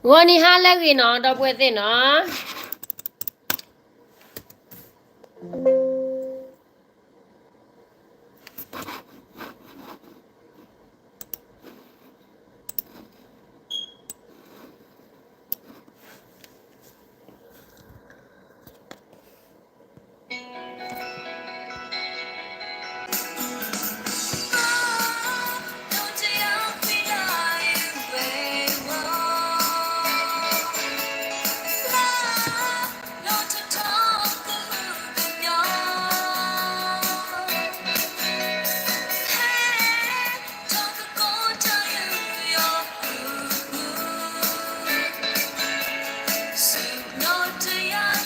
ဂီၤနံၤဟါလၢအဂ့ၤနီၤ ဒီပုၢ်ဝဲၢ်သ့ၣ်နီၤ. ဂီ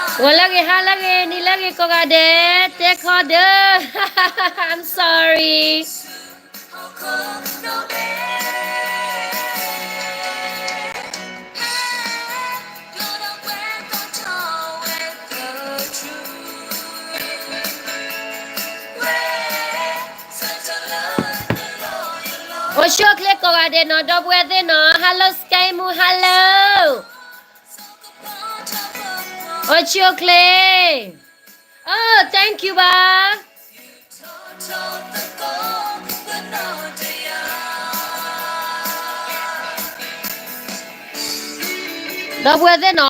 ၤလၢအဂ့ၤ ဟါလၢအဂ့ၤ နံၤလၢအဂ့ၤ ကိးဂၤဒဲး တဲခီဒီး I'm sorry. အိၣ်ဆူၣ်အိၣ်ချ့ကိးဂၤဒဲးနီၤ ဒီပုၢ်ဝဲၢ်သ့ၣ်နီၤ Hello Sky Moo Hello. အိၣ်ဆူၣ်အိၣ်ချ့ အိ thank you ဘၣ်. ဒီပုၢ်ဝဲၢ်သ့ၣ်နီၤ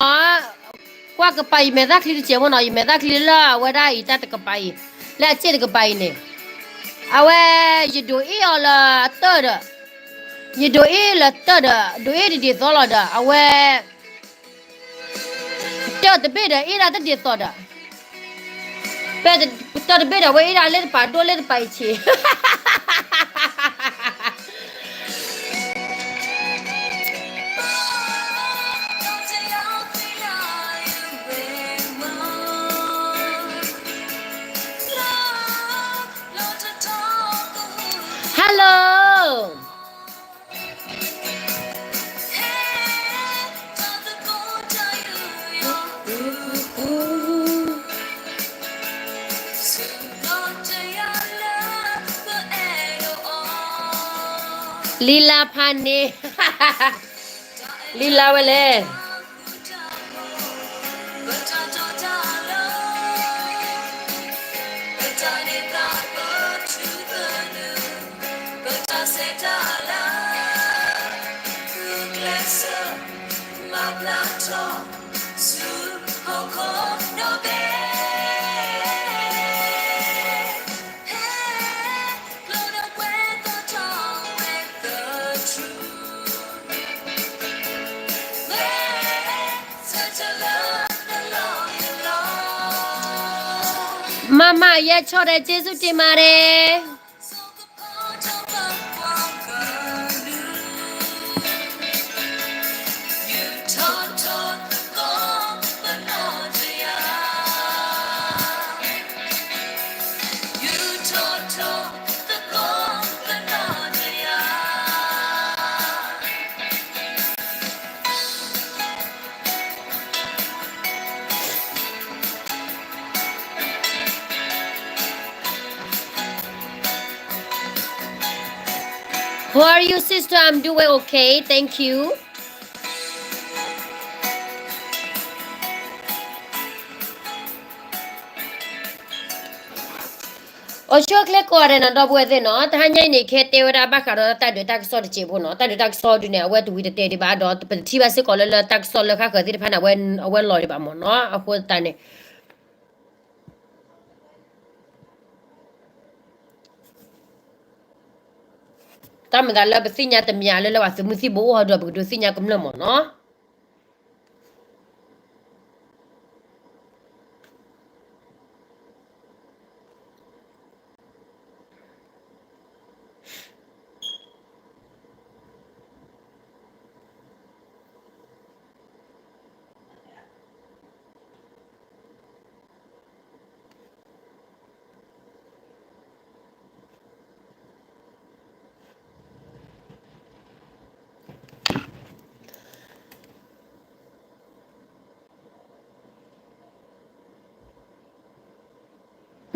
ကွၢ်ကပၤအံၤ ယမဲာ်သၣ်ချံတစဲးမ့ၢ်နီၤ ယမဲာ်သၣ်ချံလၢအဝဲဒၣ်အံၤတၢ်တကပၤအံၤ လၢအစ့ၣ်တကပၤအံၤန့ၣ် အဝဲ ယဒိးအ့ၣ်အီၤလၢအတၢၢ်ဒီး ယဒိးအ့ၣ်လၢတၢၢ်ဒီး ဒိးအ့ၣ်တဒ်သိးလီၤဒီး အဝဲ တၢၢ်တဘ့ၣ်ဒီးအ့ၣ်ဒၣ်တဒ်သိးဒီး ပဲတၢၢ်တဘ့ၣ်ဒီး အဝဲအ့ၣ်ဒၣ်လၢတပၤဒိၣ်လၢတပၤအံၤဆံး Hello. လံလါဖးန့ၣ် လံလါဝဲလဲၣ် မၤမၤယဲၢ်ဆီၣ်ဒီး ကျေးဇူးတင်ပါတယ်. How are you, sister? I'm doing okay, thank you. အိၣ်ဆူၣ်အိၣ်ချ့ကိးဂၤဒဲးနီၤ ဒီပုၢ်ဝဲၢ်သ့ၣ်နီၤ, တဟါညါအံၤန့ၣ် ကဟဲတဲဝဲဒၣ်ဘၣ်ဃးဒီးတၢ်ဒုးတၢ်ကစီၣ်တစဲးဖိနီၤ, တၢ်ဒုးတၢ်ကစီၣ်ဒုးန့ၣ် အဝဲတဝံၤတတဲဒံးဘၣ်ဒီး ပတထံၣ်ဘၣ်စ့ၢ်ကီးလၢ လၢတၢ်ကစီၣ်လၢဃၣ်ဃၢၤသ့ၣ်တဖၣ်န့ၣ် အဝဲလီၤဒံးဘၣ်မ့ၢ်နီၤ, အဃိသတးန့ၣ် တၢ်မၤသးလၢပသ့ၣ်ညါတမံၤလၢလၢပှၤသုးမုၢ်သံၣ်ဘိအိၣ်ဟီဒီး ပကဒုးသ့ၣ်ညါကမျၢၢ်မ့ၢ်နီၤ.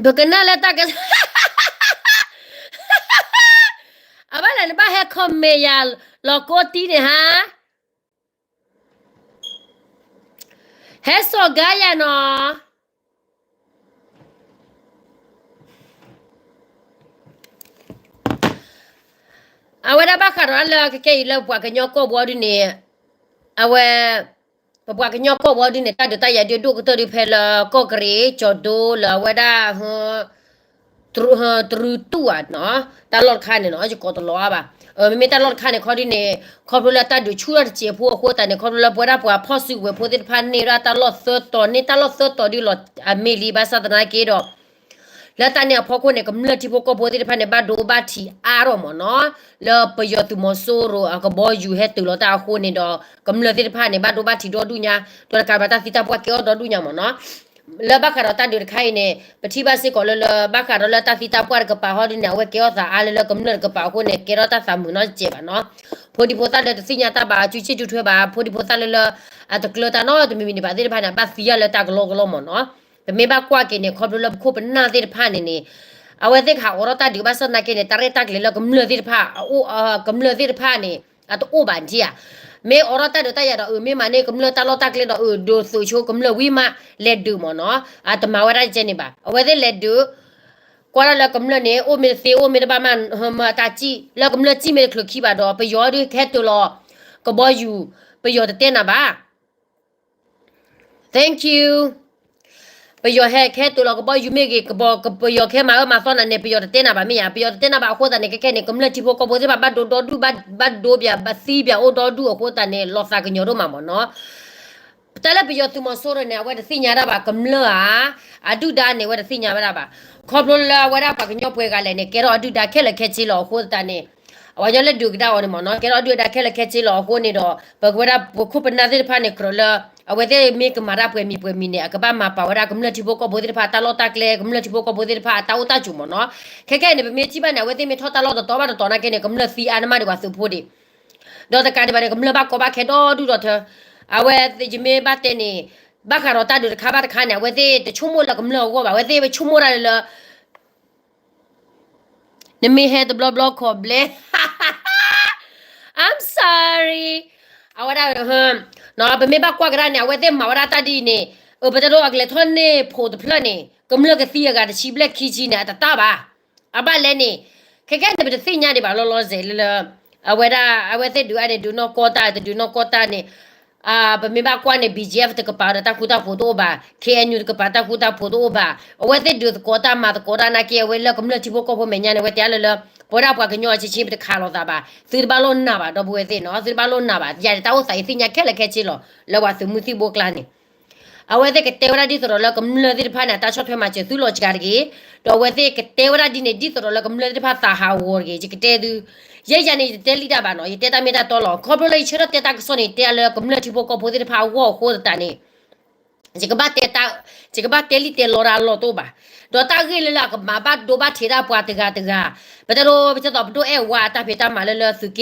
ပကနၣ်လၢတၢ်က အဘၣ်လဲၣ် နဘၣ်ဟဲ comment ယၤ လီၤကိးတံၢ်န့ၣ်ဟါ, ဟဲစိာ်ကါယၤနီၤ. အဝဲဒၣ်ဘၣ်ဃးဒီးလၢကကဲအံၤလၢပပှၤကညီကီၢ်ပူၤဒ်န့ၣ်, အဝဲ ပပှၤကညီကီၢ်ပူၤဒ်န့ၣ် တၢ်ဒုးတၢ်ယၤဒုးဒိၣ်ကတၢၢ်ဒုးဖဲလၢကီၢ်ကရ့ၣ် ကၠီၤဒိလၢအဝဲဒၣ် တရူးတူၣ်ဧါနီၤ, တၢ်လီၢ်တခါန့ၣ်နီၤ ယကိးတလီၤအါဘၣ်. မ့မ့ၢ်တၢ်လီၢ်တခါန့ၣ် ခီဒ်န့ၣ် ခီဖျိလၢတၢ်ဒုးဆူၣ်ထီၣ်တစဲးဖိအဃိသတးန့ၣ် ခီဖျိလၢပဝဲဒၣ်ပှၤဖီၣ်စုကဝဲၤဖိသ့ၣ်တဖၣ်န့ၢ်ဒၣ်တၢ်လီၢ်သၢတီၤ န့ၢ်တၢ်လီၢ်သၢတီၤဒုးလီၤအမ့ၢ်လံ ဘၣ်ဆၣ်သနာ်က့ဒီး လၢတၢ်န့ၣ်အဖီခိၣ်န့ၣ် ကမျၢၢ်ထံဖိကီၢ်ဖိသ့ၣ်တဖၣ်န့ၣ် ဘၣ်ဒိဘၣ်ထံးအါထီၣ်မ့ၢ်နီၤ, လၢပယီၤသုးမီၤစိရိၤအကဘီယူၤဟဲတုၤလီၤတၢ်အဃိန့ၣ်ဒီး ကမျၢၢ်သ့ၣ်တဖၣ်န့ၣ် ဘၣ်ဒိဘၣ်ထံးဒီဒူၣ်ညါ, ဒီးတကးဘၣ်တၢ်သံတၢ်ပှၢ်ကဲအီၣ်ဒီဒူၣ်ညါမ့ၢ်နီၤ. လၢဘၣ်ဃးဒီးတၢ်ဒုးတခါအံၤန့ၣ် ပထံၣ်ဘၣ်စ့ၢ်ကီးလၢလၢ ဘၣ်ဃးဒီးလၢတၢ်သံတၢ်ပှၢ်တကပၤဟီဒ်န့ၣ် အဝဲကဲထီၣ်သးအါလၢလၢကမျၢၢ်တကပၤအဃိန့ၣ် ကဲထီၣ်တၢ်သးမုာ်နီတစဲးဘၣ်နီၤ. ဖိဒံဖိသၣ်လၢတသ့ၣ်ညါတၢ်ဘၣ် အစုစ့ၣ်တူထွဲဘၣ် ဖိဒံဖိသၣ်လၢလၢ အတကျၢၤတၢ်နီတမံၤမံၤန့ၣ်ဘၣ်သ့ၣ်တဖၣ်န့ၣ် အဘၣ်သံယၤလၢတၢ်ကလီကလီမ့ၢ်နီၤ. ပမ့ၢ်ဘၣ်ကွၢ်က့ၤန့ၣ် ခီဖျိလၢပခိၣ်ပနၢ်သ့ၣ်တဖၣ်န့ၣ်န့ၣ် အဝဲသ့ၣ်ကဟးအိးထီၣ်တၢ်ဒုးဘၣ်ဆၣ်သနာ်က့န့ၣ် တၢ်ရဲၣ်တၢ်ကျဲၤလၢကမျၢၢ်သ့ၣ်တဖၣ် အအိၣ် ကမျၢၢ်သ့ၣ်တဖၣ်န့ၣ် အတအိၣ်ဘၣ်ထံၣ်ဧါ. မ့ၢ်အိးထီၣ်တၢ်ဒုးတၢ်ယၤဒီး အၢ မ့ၢ်မၤန့ၢ်ကမျၢၢ်တၢ်လီၢ်တၢ်ကျဲဒီး အၢ ဒိးသုးဆိကမျၢၢ်ဝံၤမး လဲၤဒုးမ့ၢ်နီၤ, အတမၤဝဲဒၣ်ကဲန့ၣ်ဘၣ်. အဝဲသ့ၣ်လဲၤဒုး ကွၢ်ဒၣ်လၢကမျၢၢ်န့ၣ် အိၣ်မ့ၢ်တသ့ အိၣ်မ့ၢ်တဘၣ်မး မၤတၢ်စံၣ် လၢကမျၢၢ်စံၣ်မ့ၢ်တချုးခံဘၣ်ဒီး ပယီၤဒုးကဟဲတုၤလီၤ ကဘီယူၤ ပယီၤတတဲနၤဘၣ်. Thank you. ပယီၤဟဲကဟဲတုၤလီၤကဘီယူၤမ့ၢ်ဂ့ၤ ကဘီ ပယီၤကဟဲမၤအၢမၤသီနၤန့ၣ် ပယီၤတတဲနၤဘၣ်မ့ၢ်ဧါ. ပယီၤတတဲနၤဘၣ်အဃိသတးန့ၣ် ခဲခဲန့ၣ် ကမျၢၢ်ထံဖိကီၢ်ဖိသ့ၣ်တဖၣ် ဘၣ်ဒိဒီဒူၣ် ဘၣ်ဒိဘၣ်သံဘၣ်အိၣ်ဒီဒူၣ်အဃိသတးန့ၣ် လီၤသးကညီၤဒိၣ်မးမ့ၢ်နီၤ. တၢ်လၢပယီၤသုးမီၤစိရိၤန့ၣ် အဝဲတသ့ၣ်ညါတၢ်ဘၣ် ကမျၢၢ်ဧါ, အဒုၣ်ဒါန့ၣ် အဝဲတသ့ၣ်ညါဝဲဒၣ်ဘၣ်. ခီဖျိလၢအဝဲဒၣ်ပှၤကညီပှဲၤဂၤလဲၣ်န့ၣ် ကဲထီၣ်အဒုၣ်ဒါခဲလၢာ်ခဲဆ့လီၤအဃိသတးန့ၣ် အဝဲညီလၢဒုးကဒါအီၤန့ၣ်မ့ၢ်နီၤ ကဲထီၣ်အဒုၣ်ဒါခဲလၢာ်ခဲဆ့လီၤအဃိန့ၣ်ဒီး ပကဝဲဒၣ်ပခိၣ်ပနၢ်သ့ၣ်တဖၣ်န့ၣ် ကြၢးလၢ အဝဲသ့ၣ်မ့ၢ်ကမၤတၢ်ပှဲၤမံၤပှဲၤမံၤန့ၣ် အကဘၣ်မၤပာ်ဝဲဒၣ်ကမျၢၢ်ထံဖိကီၢ်ဖိသ့ၣ်တဖၣ်အတၢ်လီၢ်တၢ်ကျဲ ကမျၢၢ်ထံဖိကီၢ်ဖိသ့ၣ်တဖၣ်အတၢ်အိၣ်တၢ်ဆိးမ့ၢ်နီၤ. ခဲခဲအံၤန့ၣ် ပမ့ၢ်ထံၣ်ဘၣ်န့ၣ် အဝဲသ့ၣ်မ့ၢ်ထီၣ်တၢ်လီၢ်တတီၤဘၣ်တတီၤနာ်က့န့ၣ် ကမျၢၢ်သံအါန့ၢ်မးဒံးပှၤသုးဖိဒံး ဒီးတကးဒံးဘၣ်န့ၣ် ကမျၢၢ်ဘၣ်ကီဘၣ်ခဲဒီဒူၣ်ဒီးထၢ အဝဲယမ့ၢ်ဘၣ်တဲန့ၣ် ဘၣ်ဃးဒီးတၢ်ဒုးတခါဘၣ်တခါန့ၣ် အဝဲသ့ၣ်တဆိကမိၣ်လၢကမျၢၢ်အဂီၢ်ဘၣ် အဝဲသ့ၣ်ဆိကမိၣ်ဒၣ်လၢ နမ့ၢ်ဟဲတဘျီဘျီခီဘျဲ I'm sorry အဝဲဒၣ် ပမ့ၢ်ဘၣ်ကွၢ်ကဒါန့ၣ် အဝဲသ့ၣ်မၤဝဲဒၣ်တၢ်ဒ်အံၤန့ၣ် အၢ ပတဒိအကလဲၤထီၣ်န့ၢ်ဖိးတဖျၢၣ်န့ၣ် ကမျၢၢ်ကသံအဂၤတဆံဘျဲၣ်ခံဆံန့ၣ် အတတၢ်ဘၣ်. အဘၣ်လဲၣ်န့ၣ် ခဲကဲန့ၣ်ပတသ့ၣ်ညါဒံးဘၣ်လီၤလီၤဆဲးလၢလၢ အဝဲဒၣ် အဝဲသ့ၣ်ဒုးအါန့ၣ် ဒုးနီၢ်ကီၢ်တၢ် တဒုးနီၢ်ကီၢ်တၢ်န့ၣ် ပမ့ၢ်ဘၣ်ကွၢ်န့ၣ် BGF တကပၤဒီးတၢ်ဃူတၢ်ဖိးတအိၣ်ဘၣ် KNU တကပၤတၢ်ဃူတၢ်ဖိးတအိၣ်ဘၣ် အဝဲသ့ၣ်ဒုးသကိးတၢ်မၤသကိးတၢ်နာ်က့ အဝဲလၢကမျၢၢ်ထံဖိကီၢ်ဖိမဲာ်ညါန့ၣ် အဝဲတဲလၢလၢ ပဝဲဒၣ်ပှၤကညီအချင်းချင်း ပတခးလိာ်သးဘၣ် သုတဘၣ်လိၣ်နာ်ဘၣ် ဒီပုၢ်ဝဲၢ်သ့ၣ်နီၤ သုတဘၣ်လိၣ်နာ်ဘၣ် ယၤန့ၣ် တၢ်အိၣ်သးအံၤသ့ၣ်ညါခဲလၢာ်ခဲဆ့လီၤ လၢပှၤသုးမုၢ်သံၣ်ဘိကျါန့ၣ် အဝဲသ့ၣ်ကတဲဝဲဒၣ်ဒ်သိးဒီးလၢကမျၢၢ်သ့ၣ်တဖၣ်န့ၣ် အတၢ်ဆီၣ်ထွဲမၤစၢၤသုလီၤစှၤတဂ့ၤ, ဒီးအဝဲသ့ၣ်ကတဲဝဲဒၣ်ဒ်န့ၣ် ဒ်သိးဒီးလၢကမျၢၢ်သ့ၣ်တဖၣ်သးဟးဂီၤတဂ့ၤ ယကတဲသု ယဲယၤန့ၣ် ယတတဲလံတၢ်ဘၣ်နီၤ ယတဲတၢ်မ့ၢ်တၢ်တီလီၤ ခီဖျိလၢယဆၢထၢၣ်တဲတၢ်ကစီၣ်န့ၣ် ယတဲလၢကမျၢၢ်ထံဖိကီၢ်ဖိသ့ၣ်တဖၣ်အဂီၢ်အဃိသတးန့ၣ် ယကဘၣ်တဲတၢ် ယကဘၣ်တဲလံတဲလီတၢ်အလီၢ်တအိၣ်ဘၣ်, ဒီးတၢ်ဂ့ၢ်လၢလၢအကမၤဘၣ်ဒိဘၣ်ထံးဒၣ်ပှၤတဂၤတဂၤ, ပတဒိ ပတသိးပဒိၣ်အဲၣ်ဝါအတၢ်ဖံးတၢ်မၤလၢလၢ သုးက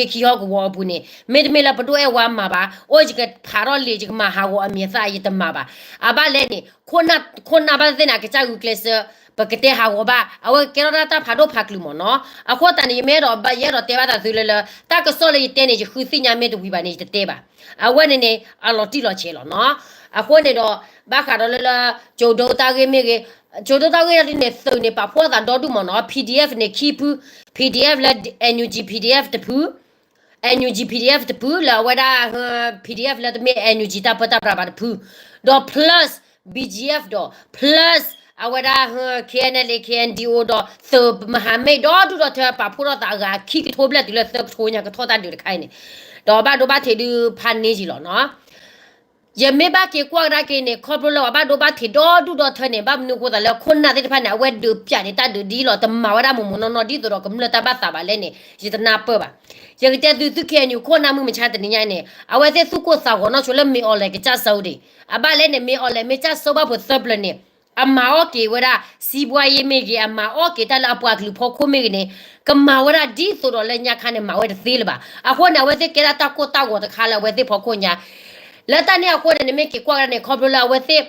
့ခံဟီၣ်ကဝီၤအပူၤန့ၣ် မ့တမ့ၢ်လၢပဒိၣ်အဲၣ်ဝါမၤဘၣ်, အိၣ်ယကဖးထီၣ်လံာ် ယကမၤဟးဂီၤအမဲာ်သၣ် ယတမၤဘၣ်. အဘၣ်လဲၣ်န့ၣ် ခိၣ်နၢ်ဘၣ်သ့ၣ်န့ၣ် အကစၢ်ဂုာ်ကျဲးစၢး ပကတဲဟးဂီၤဘၣ်, အဝဲကဲထီၣ်ဒၣ်တၢ်ဖးဒိၣ်ဖးကလုာ်မ့ၢ်နီၤ. အဃိသတးန့ၣ် ယမ့ၢ်အဲၣ်ဒိး ယအဲၣ်ဒိးတဲဘၣ်သးသုလၢလၢ တၢ်ကစီၣ်လၢယတဲန့ၣ် ယဃုသ့ၣ်ညါမ့ၢ်တဝံၤဘၣ်န့ၣ် ယတတဲဘၣ်. အဝဲန့ၣ်န့ၣ် အလီၤတံၢ်လီၤဆဲးလီၤနီၤ. အဃိန့ၣ်ဒီး ဘၣ်ဃးဒီးလၢလၢ ကၠိဒိတၢ်ဂ့ၢ်မ့ၢ်ဂ့ၤ, ကၠိဒိတၢ်ဂ့ၢ်ဒ်န့ၣ် သုးန့ၣ် ပာ်ဖှိၣ်သးဒီဒူၣ်မ့ၢ်နီၤ. PDF န့ၣ်ခံဖု, PDF လၢ NUG PDF တဖု, NUG PDF တဖု လၢအဝဲဒၣ် PDF လၢတမ့ၢ် NUG တၢ်ပၢတၢ်ပြးဘၣ်တဖု, ဒီး plus BGF ဒီး plus အဝဲဒၣ် K N L A K N D O ဒီးသုးမဟာမိတ်ဒီဒူၣ်ဒီထၢ ပာ်ဖှိၣ်ထီၣ်သးအဂၤခံကထိဘျဲၣ်တုၤလၢသၢကထိညါ ကထီၣ်တၢ်ဒုးတခါအံၤန့ၣ်, ဒီးဘၣ်ဒိဘၣ်ထံးဒုးဖးန့ၢ်ယံၤလီၤနီၤ. ယမ့ၢ်ဘၣ်က့ၤကွၢ်ကဒါက့ၤန့ၣ် ခီဖျိလၢပှၤဘၣ်ဒိဘၣ်ထံးဒီဒူၣ်ဒီထၢန့ၣ် ဘၣ်မနုၤအဃိသးလၢခိၣ်နၢ်သ့ၣ်တဖၣ်န့ၣ် အဝဲဒုးပၠးန့ၣ် တၢ်ဒုးဒ်လီၤ တမၤဝဲဒၣ်မိၢ်မိၢ်နီၢ်နီၢ် ဒ်သိးဒီးကမျၢၢ်တၢ်ဘၣ်သးဘၣ်လဲၣ်န့ၣ် ယတနၢ်ပၢၢ်ဘၣ်. ယကတဲသု သုး K N U ခိၣ်နၢ်မုၢ်မဆါတနံၤညါအံၤန့ၣ် အဝဲသ့ၣ်သူၣ်ကိၢ်သးဂီၤနီၢ်ဆိလၢ မ့ၢ်အီၤလဲၤကစၢ်ဆၢဒံး အဘၣ်လဲၣ်န့ၣ် မ့ၢ်အီၤလဲၤမ့ၢ်ကစၢ်ဆၢဘၣ်ဖိသၢပျၢၤန့ၣ် အမၤအီၣ်က့ၤဝဲဒၣ် စံးဘှါယ့မ့ၢ်ဂ့ၤ အမၤအီၣ်က့ၤတၢ်လၢအပှၤကလုာ်ဖီခိၣ်မ့ၢ်ဂ့ၤန့ၣ် ကမၤဝဲဒၣ်ဒ်သိးဒီးလၢညါခါန့ၣ် မၤဝဲတသ့လၢၤဘၣ်. အဃိန့ၣ် အဝဲသ့ၣ်ကဲဒၣ်တၢ်ကိၢ်တၢ်ဂီၤတခါလၢအဝဲသ့ၣ်ဖီခိၣ်ညါ လၢတၢ်န့ၣ်အဃိန့ၣ် နမ့ၢ်က့ၤကွၢ်ကဒါန့ၣ် ခီဖျိလၢအဝဲသ့ၣ်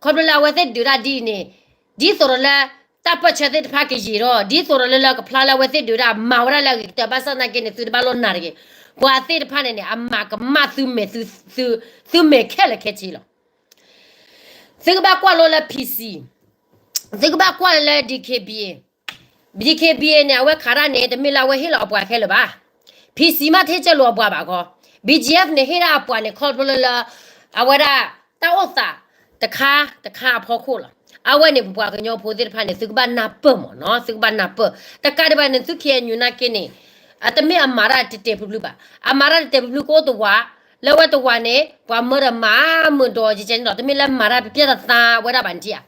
ခီဖျိလၢအဝဲသ့ၣ်ဒုးတၢ်ဒ်အံၤန့ၣ် ဒ်သိးဒီးလၢ တၢ်ပၢၢ်ဆၢသ့ၣ်တဖၣ်ကယံာ်ထီၣ် ဒ်သိးဒီးလၢလၢကဖျါလၢအဝဲသ့ၣ်ဒုးတၢ် မၤဝဲဒၣ်လၢအဂ့ၤကတၢၢ် ဘၣ်ဆၣ်သနာ်က့န့ၣ် သုတဘၣ်လိၣ်နၤတဂ့ၤ. ပှၤသ့ၣ်တဖၣ်န့ၣ်န့ၣ် အမၤကမၣ်သုမဲာ် သုမဲာ်ခဲလၢာ်ခဲဆ့လီၤ. သုကဘၣ်ကွၢ်လိလၢ P C, သုကဘၣ်ကွၢ်လၢ D K B A, D K B A န့ၣ် အဝဲခးတၢ်န့ၣ် တမ့ၢ်လၢအဝဲဟ့ၣ်လီၤအပှၤခဲလၢာ်ဘၣ်. P C မ့ၢ်ထဲကၢၢ်လိာ်အပှၤဘၣ်ခီ, B G F န့ၣ် ဟ့ၣ်ဒၣ်အပှၤန့ၣ် ခီဖျိလၢလၢ အဝဲဒၣ် တၢ်အိၣ်သး တခါတခါအဖီခိၣ်လီၤ. အဝဲန့ၣ် ပပှၤကညီဖိသ့ၣ်တဖၣ်န့ၣ် သုကဘၣ်နၢ်ပၢၢ်မ့ၢ်နီၤ, သုကဘၣ်နၢ်ပၢၢ်. တကးဒံးဘၣ်န့ၣ် သု K N U နာ်က့န့ၣ် အတမ့ၢ်အမၤတၢ်တဲာ်တဲာ်ဖျုးဖျုးဘၣ်. အမၤတၢ်တဲာ်တဲာ်ဖျုးဖျုးကအိၣ်တဝး, လၢဝဲတဝးန့ၣ် ပှၤမၢဒီးမၤမုာ်ဒီး ကကဲန့ၣ်ဒီး တမ့ၢ်လၢမၤတၢ်ပျဲၢ်တၢ်သးဝဲဒၣ်ဘၣ်နထံၣ်ဧါ.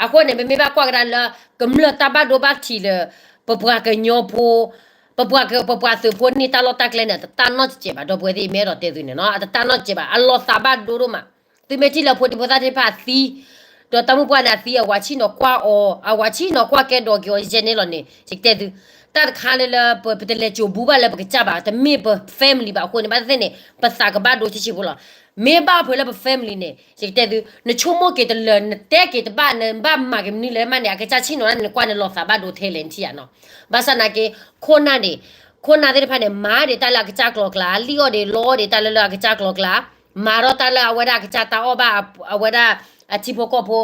အဃိန့ၣ် ပမ့ၢ်ဘၣ်ကွၢ်ကဒါလၢ ကမျၢၢ်တၢ်ဘၣ်ဒိဘၣ်ထံးလၢ ပပှၤကညီဖိ ပပှၤက ပပှၤသုးဖိန့ၢ်တၢ်လီၢ်တၢ်ကျဲန့ၣ် အတတၢ်နီတစဲးဘၣ် ဒီပုၢ်ဝဲၢ်သ့ၣ် မ့ၢ်အဲၣ်ဒိးတဲသုန့ၣ်နီၤ, အတတၢ်နီတစဲးဘၣ် အလီၤသးဘၣ်ဒိဒိၣ်မး. သုမ့ၢ်ထံၣ်လၢဖိဒံဖိသၣ်သ့ၣ်တဖၣ်အသံ ဒီးတၢ်မုၣ်ပှၢ်န့ၣ်အသံ အဝၤဆံၣ်နီၤကွၢ်အီၤ အဝၤဆံၣ်နီၤကွၢ်ကဲဒီးက့ၤအီၤ ယကဲန့ၣ်လီၤန့ၣ် ယကတဲသု တၢ်တခါလၢလၢ ပ ပတလဲၤစိာ်ဘူးဘၣ်လၢပကစၢ်ဘၣ် တမ့ၢ်ပ family ဘၣ်အဃိန့ၣ် ဘၣ်သ့ၣ်သ့ၣ်န့ၣ် ပသးကဘၣ်ဒိဆံးဆံးဖိလီၤ. မ့ၢ်ဘၣ်ဖဲလၢပ family န့ၣ် ယကတဲသု နဆိကမိၣ်က့ၤတလၢာ် နတဲက့ၤတဘၣ် နဘၣ်မၤက့ၤမနုၤလဲၣ်မးန့ၣ် အကစၢ်ဆံၣ်နီၤန့ၣ် နကွၢ်န့ၣ်လီၤသးဘၣ်ဒိထဲလဲၣ်နထံၣ်ဧါနီၤ. ဘၣ်ဆၣ်သနာ်က့ ခိၣ်နၢ်န့ၣ် ခိၣ်နၢ်သ့ၣ်တဖၣ်န့ၣ် မၤဒံးတၢ်လၢအကစၢ်ကျိၤကျါ လံၣ်အီၣ်ဒံးလီအီၣ်ဒံးတၢ်လၢလၢအကစၢ်ကျိၤကျါ မၤထီၣ်တၢ်လၢအဝဲဒၣ်အကစၢ်တၢ်အီၣ်ဘၣ် အဝဲဒၣ်အထံဖိကီၢ်ဖိ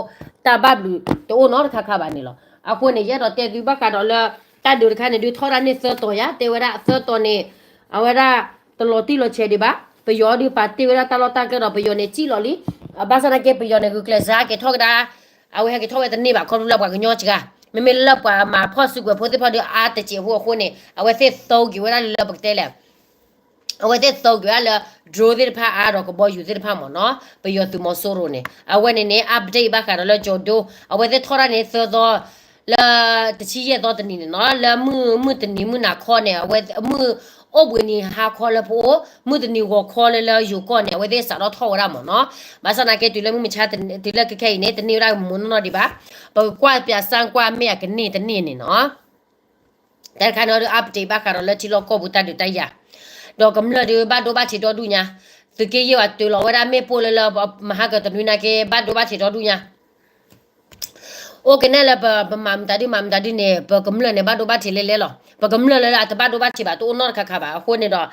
တၢ်ဘၣ်ဘျုးတအိၣ်နီတခါခါဘၣ်န့ၣ်လီၤ. အဃိန့ၣ် ယအဲၣ်ဒိးတဲသုဘၣ်ဃးဒီးလၢ တၢ်ဒုးတခါန့ၣ် ဒုးထီၣ်ဒၣ်န့ၢ်သၢတီၤယါ တဲဝဲဒၣ်အသၢတီၤန့ၣ် အဝဲဒၣ်တလီၤတံၢ်လီၤဆဲးဒံးဘၣ်. ပယီၤဒုးပာ်တ့ၢ်ဝဲဒၣ်တၢ်လီၢ်တၢ်ကျဲဒီး ပယီၤန့ၣ်စံၣ်လီၤလံ. ဘၣ်ဆၣ်သနာ်က့ ပယီၤန့ၣ် ဂုာ်ကျဲးစၢးဟဲက့ၤထီၣ်ကဒါ အဝဲဟဲက့ၤထီၣ်ဝဲတန့ၢ်ဘၣ် ခီဖျိလၢပှၤကညီစှၤ မ့မ့ၢ်လၢပှၤမၤဖီၣ်စုကဝဲၤဖိသ့ၣ်တဖၣ်ဒီးအါတစဲးဖိအဃိန့ၣ် အဝဲသ့ၣ်သီက့ၤဝဲဒၣ်လၢပကတဲလဲၣ် အဝဲသ့ၣ်သီက့ၤဝဲဒၣ်လၢ drone သ့ၣ်တဖၣ်အါဒီးကဘီယူၤသ့ၣ်တဖၣ်မ့ၢ်နီၤ ပယီၤသုးမီၤစိရိၤန့ၣ် အဝဲန့ၣ်န့ၣ် update ဘၣ်ဃးဒီးလၢကၠီၤဒိ အဝဲသ့ၣ်ထီၣ်တၢ်န့ၣ်သၢသီ လၢတဆံယဲၢ်သီတနံၤန့ၣ်နီၤ လၢမုၢ်မုၢ်တနံၤမုၢ်နၤခီန့ၣ် အဝဲမုၢ်အိၣ်ဘှံးနံၤဟါခီလၢပအိၣ် မုၢ်တနံၤဂီၤခီလၢလၢယိၤကီၢ်န့ၣ် အဝဲသ့ၣ်စးထီၣ်ထီၣ်ဝဲဒၣ်မ့ၢ်နီၤ ဘၣ်ဆၣ်သနာ်က့တုၤလၢမုၢ်မဆါ တုၤလၢခဲခဲအံၤန့ၣ် တန့ၢ်ဝဲဒၣ်မိၢ်နီၢ်နီၢ်ဒံးဘၣ် ပကကွၢ်ပၠးစၢ်ကွၢ်မ့ၢ်အကန့ၢ်တန့ၢ်န့ၣ်နီၤ တၢ်တခါန့ၣ်ဒီး update ဘၣ်ဃးဒီးလၢထံလီၢ်ကီၢ်ပူၤတၢ်ဒုးတၢ်ယၤ ဒီးကမျၢၢ်ဒုးဘၣ်ဒိဘၣ်ထံးဒီဒူၣ်ညါ သုးက့ယဲၢ်ဝဲတုၤလီၤဝဲဒၣ်မ့ၣ်ပိၢ်လၢလၢ မဟါကတနွံနာ်က့ ဘၣ်ဒိဘၣ်ထံးဒီဒူၣ်ညါ အိၣ်ကနဲၣ်လၢပ ပမၤမတၤဒုမၤမတၤဒုန့ၣ် ပကမျၢၢ်န့ၣ် ဘၣ်ဒိဘၣ်ထံးလဲလဲလီၤ. ပကမျၢၢ်လၢလၢအတဘၣ်ဒိဘၣ်ထံးဘၣ် တအိၣ်နီတခါခါဘၣ်. အဃိန့ၣ်ဒီး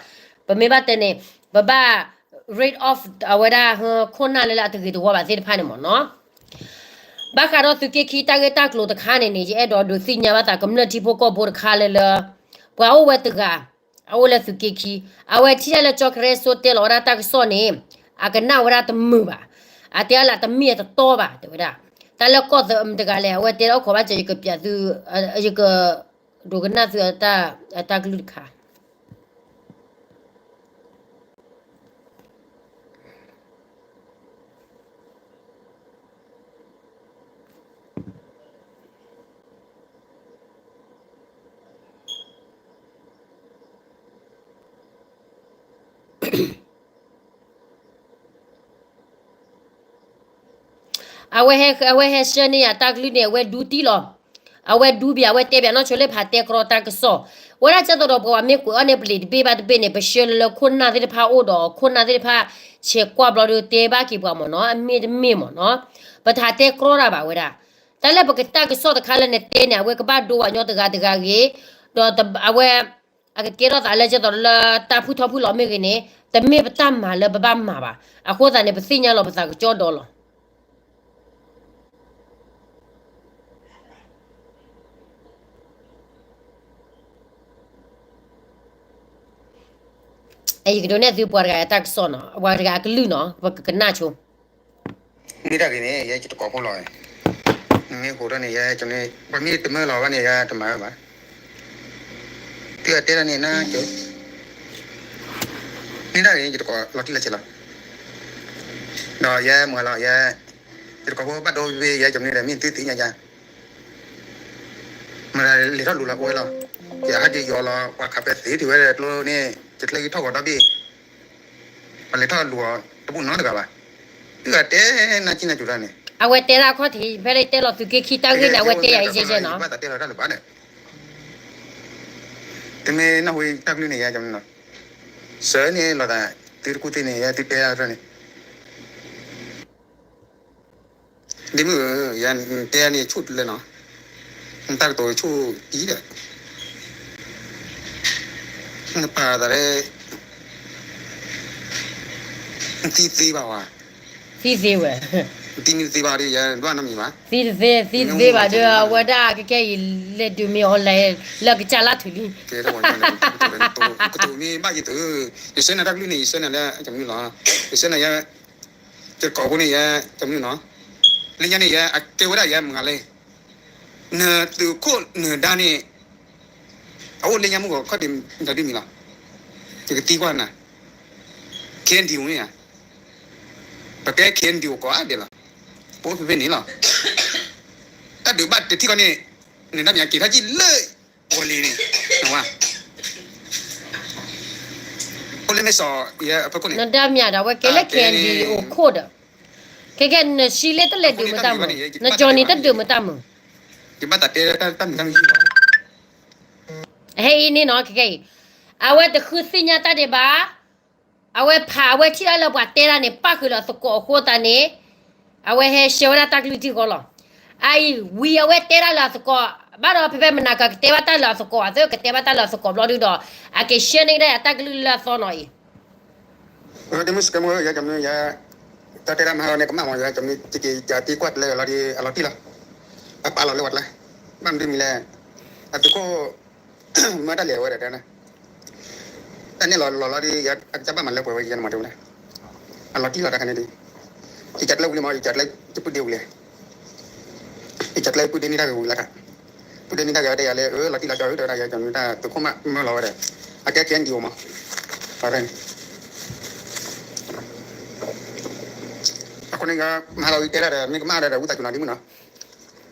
ပမ့ၢ်ဘၣ်တဲန့ၣ် ပဘၣ် rid off အဝဲဒၣ် ခိၣ်နၢ်လၢလၢအတဂ့ၤတဝါဘၣ်သ့ၣ်တဖၣ်န့ၣ်မ့ၢ်နီၤ. ဘၣ်ဃးဒီးသုးက့ခံတၢ်ဂ့ၢ်တၢ်ကျိၤတခါန့ၣ်န့ၣ် ယအဲၣ်ဒိးဒုးသ့ၣ်ညါဘၣ်သးကမျၢၢ်ထံဖိကီၢ်ဖိတခါလၢလၢ ပှၤအိၣ်ဝဲတဂၤ အအိၣ်လၢသုးက့ခံ အဝဲထံၣ်တၢ်လၢကၠီကရဲစိတဲလီၤဝဲဒၣ်တၢ်ကစီၣ်န့ၣ် အကနၣ်ဝဲဒၣ်တမုာ်ဘၣ်. အတဲလၢတမ့ၢ်အတတီဘၣ် တဲဝဲဒၣ်. တၢ်လၢကီၢ်သၢမတဂၤလဲၣ် အဝဲတဲအိၣ်ခိးဘၣ်စၢၤ ယကပျးသု ယက ဒိကနၣ်သုအတၢ် အတၢ်ကလုၢ်တခါ အဝဲဟဲ အဝဲဟဲဆှၢန့ၢ်ယၤတၢ်ကလုၢ်န့ၣ် အဝဲဒူတံၢ်လီၤ. အဝဲဒူဘၣ် အဝဲတဲဘၣ်နီၢ်ဆိလၢဖးတဲကြီတၢ်ကစီၣ် ဝဲဒၣ်ကဲသိးဒီးပှၤမ့ၢ်ကွဲးအီၤန့ၣ် ပလံးတဘ့ၣ်ဘၣ်တဘ့ၣ်န့ၣ် ပဆှၢလၢလၢခိၣ်နၢ်သ့ၣ်တဖၣ်အိၣ်ဒီး ခိၣ်နၢ်သ့ၣ်တဖၣ် ဆဲးကွၢ်ဘျီဒီးတဲဘၣ်က့ၤပှၤမ့ၢ်နီၤ အမ့ၢ်တမ့ၢ်မ့ၢ်နီၤ ပတဟးတဲကြီတၢ်ဘၣ်ဝဲဒၣ် တၢ်လၢပကတၢ်ကစီၣ်တခါလၢနတဲန့ၣ် အဝဲကဘၣ်ဒိပှၤကညီတဂၤတဂၤဂ့ၤ ဒီးအဝဲ အကကဲထီၣ်သးလၢကဲသိးလၢတၢ်ဖုၣ်ထီၣ်ဖုၣ်လီၤမ့ၢ်ဂ့ၤန့ၣ် တမ့ၢ်ပတၢ်မၤလၢပဘၣ်မၤဘၣ်. အဃိသတးန့ၣ် ပသ့ၣ်ညါလီၤပသးကကၠီဒီးလီၤ. ယကဒိးနဲၣ်သုပှၤတဂၤအတၢ်ကစီၣ်နီၤ ပှၤတဂၤအကလုၢ်နီၤ ပကကနၣ်ဆိ မ့ၢ်တၢ်ဂ့ၤန့ၣ် ယဲယတကိးဖိလီၤ. နမ့ၢ်ဟူးထီၣ်န့ၣ် ယဲ ပှၤမ့ၢ်တမၢလီၤဘၣ်န့ၣ် ယဲတမၤဘၣ်. သုအတဲဒၣ်န့ၣ် နကဲ န့ၣ်ဒၣ်န့ၣ် ယတကိးလီၤတံၢ်လီၤဆဲးလီၤ. ဒီးယဲမၤလီၤ ယဲ ယတကိးဖိဘၣ်ဒိဝ့ၢ် ယဲကမနုၤဒီး မ့ၢ်သုသ့ၣ်ညါယါ မၤလဲၤထီၣ်လူၤလီၤအိၣ်ဝဲလီၤ. ယဟဲက့ၤယီၤလီၤ ပှၤခးပဲသ့တုၤဝဲဒၣ်ကျိန့ၣ် ယကျဲဂံၢ်ထီၣ်ဂီၤဒီဘ့ၣ် ပလဲၤထီၣ်လူၤအီၤတဘူၣ်နီတဂၤဘၣ်. သုဂၤတဲနၢ်ကံနၢ်စူၤတၢ်န့ၣ် အဝဲတဲဒၣ်ခီၣ်ထံး ဖဲလၢယတဲလီၤသုးက့ခံတၢ်ဂ့ၢ်န့ၣ် အဝဲတဲယၤအံၤယဲယဲနီၤ. ဘၣ်သးတဲလီၤတၢ်လၢၤဘၣ်ဒီး တမ့ၢ်နၢ်ဟူတၢ်ကလုၢ်န့ၣ် ယဲကမနုၤနီၤ. စၢၤန့ၣ်လီၤသး သုတကူၣ်သ့ၣ်န့ၣ် ယဲသုတဲအါထီၣ်န့ၣ် ဒ်မုၢ်ဧၢ, ယတဲန့ၣ်ဆူၣ်တလၢနီၤ, နတၢ်ကတိၤဆူၣ်အံၤဒီး နပာ်သးလၢ နသံသ့ဘၣ်ဝဲ, သံသ့ဝဲ, နသံမ့ၢ်တသ့ဘၣ်ဒီး ယဒွးနီတမံၤဘၣ်, သံတသ့ သံတသ့ဘၣ်ဒီး အဝဲဒၣ်ကကဲအံၤ လဲၤဒုးမ့ၢ်အီၤလဲၤ လၢကစၢ်လၢထူလံ, ကတိၤမ့ၢ်ဘၣ်ယတ, ယဆၢနၤတၢ်ကလုၢ်န့ၣ် ယဆၢနၤလၢကမနုၤလီၤ, ယဆၢနၤယဲ ယကိးဖိန့ၣ်ယဲ ကမနုၤနီၤ, လၢညါန့ၣ်ယဲ အကဲဝဲဒၣ်ယဲမုၢ်ဂၤလဲၣ်, နသုးခိၣ်နၢၤဒါန့ၣ် အအိၣ်လၢညါမုၢ်ဂီၤခီၣ်ဒံးမံၤလီၤ, ယကသံကွၢ်နၤ, ခဲအံၤဒံးဧိၤန့ၣ်ဧါ, ပကဲခဲအံၤဒံးဧိၤကိးဂၤဒဲးလီၤ, ပအိၣ်ဖဲဖဲန့ၣ်လီၤ, တၢ်ဒုးဘၣ်တထံၣ်ဃီန့ၣ်, နဒါမြာက့ၤထီၣ်ကံၣ်လၢ ဝီၤလံၤန့ၣ်, အိၣ်လၢမဲၢ်စီၤ, နဒါမြာဒီးအဝဲကဲလၢခဲအံၤဒံးအိၣ်ခိၣ်ဒီး, ခဲကဲနၢၤဆံလ့တလဲၤဒုးမတၢ်မုာ်, နကၠီၤနံၤတဒုးမတၢ်မုာ်, ဟဲအံၤန့ၣ်နီၤ ခဲကဲအံၤ, အဝဲတဃုသ့ၣ်ညါတၢ်ဒံးဘၣ် အဝဲဖးအဝဲထံၣ်အါလၢပှၤတဲတၢ်န့ၣ် ပၣ်ဃုာ်လီၤသကိးအဃိသတးန့ၣ်, အဝဲဟဲရှဲဝဲဒၣ်တၢ်ကလုၢ်ထံဃီလီၤ. အအံၤဝံၤအဝဲတဲတၢ်လၢအသကိး, ဘၣ်ဒီးဖဲဖဲမနၤကကတဲဘၣ်တၢ်လၢအသကိး အသ့ကတဲဘၣ်တၢ်လၢအသကိးဘျီဒုဒီး, အကရှဲန့ၢ်ကဒါအတၢ်ကလုၢ်လၢအသီနီၤအံၤ, ဒ်မုၢ်စကဲမုၢ် ယဲကမနုၤယဲ, တၢ်တဲတၢ်မၤဟီန့ၣ် ကမၣ်မး ယဲကမနုၤ ကက့ၤကသံကွၢ်တလၢလီၤဒီး အလီၤတံၢ်လီၤ, အပာ်လီၤလၢပှၤကျါ, ဘၣ်မနုၤမံၤလဲၣ်, အသုးခိၣ် မၢတၢ်လဲၤဝဲဒၣ်တဲ, တၢ်န့ၣ်လီၤလီၤလီၤဒီး အကစၢ်ဘၣ်မၤလၢပှဲၤဝဲယဲန့ၣ်မၤတဝဲဒၣ်, အလီၤတံၢ်လီၤတၢ်ခါန့ၣ်ဒီး, ယကၠးကျဲဝံၤလံမး ယကၠးကျဲ ယပုၢ်ဒ့ဝံၤလဲၣ်, ယကၠးကျဲပုၢ်ဒ့န့ၢ်တၢ်ဂ့ၤဝံၤလၢ်ခါ, ပုၢ်ဒ့န့ၢ်တၢ်ဂ့ၤဝဲဒၣ်ယၤလၢ အလီၤတံၢ်လီၤကၠီဝဲဒၣ်ယၤ ကမနုၤတၢ်သုးခိၣ်မၢလီၤဝဲဒၣ်, အကဲကဲဒံးဧိၤမး, အဃိန့ၣ် မၤလီၤဝံၤတဲဒၣ်ဒီး မ့ၢ်ကမၣ်ဒၣ်ဒီး ဝံသးစူၤနီၤဒ်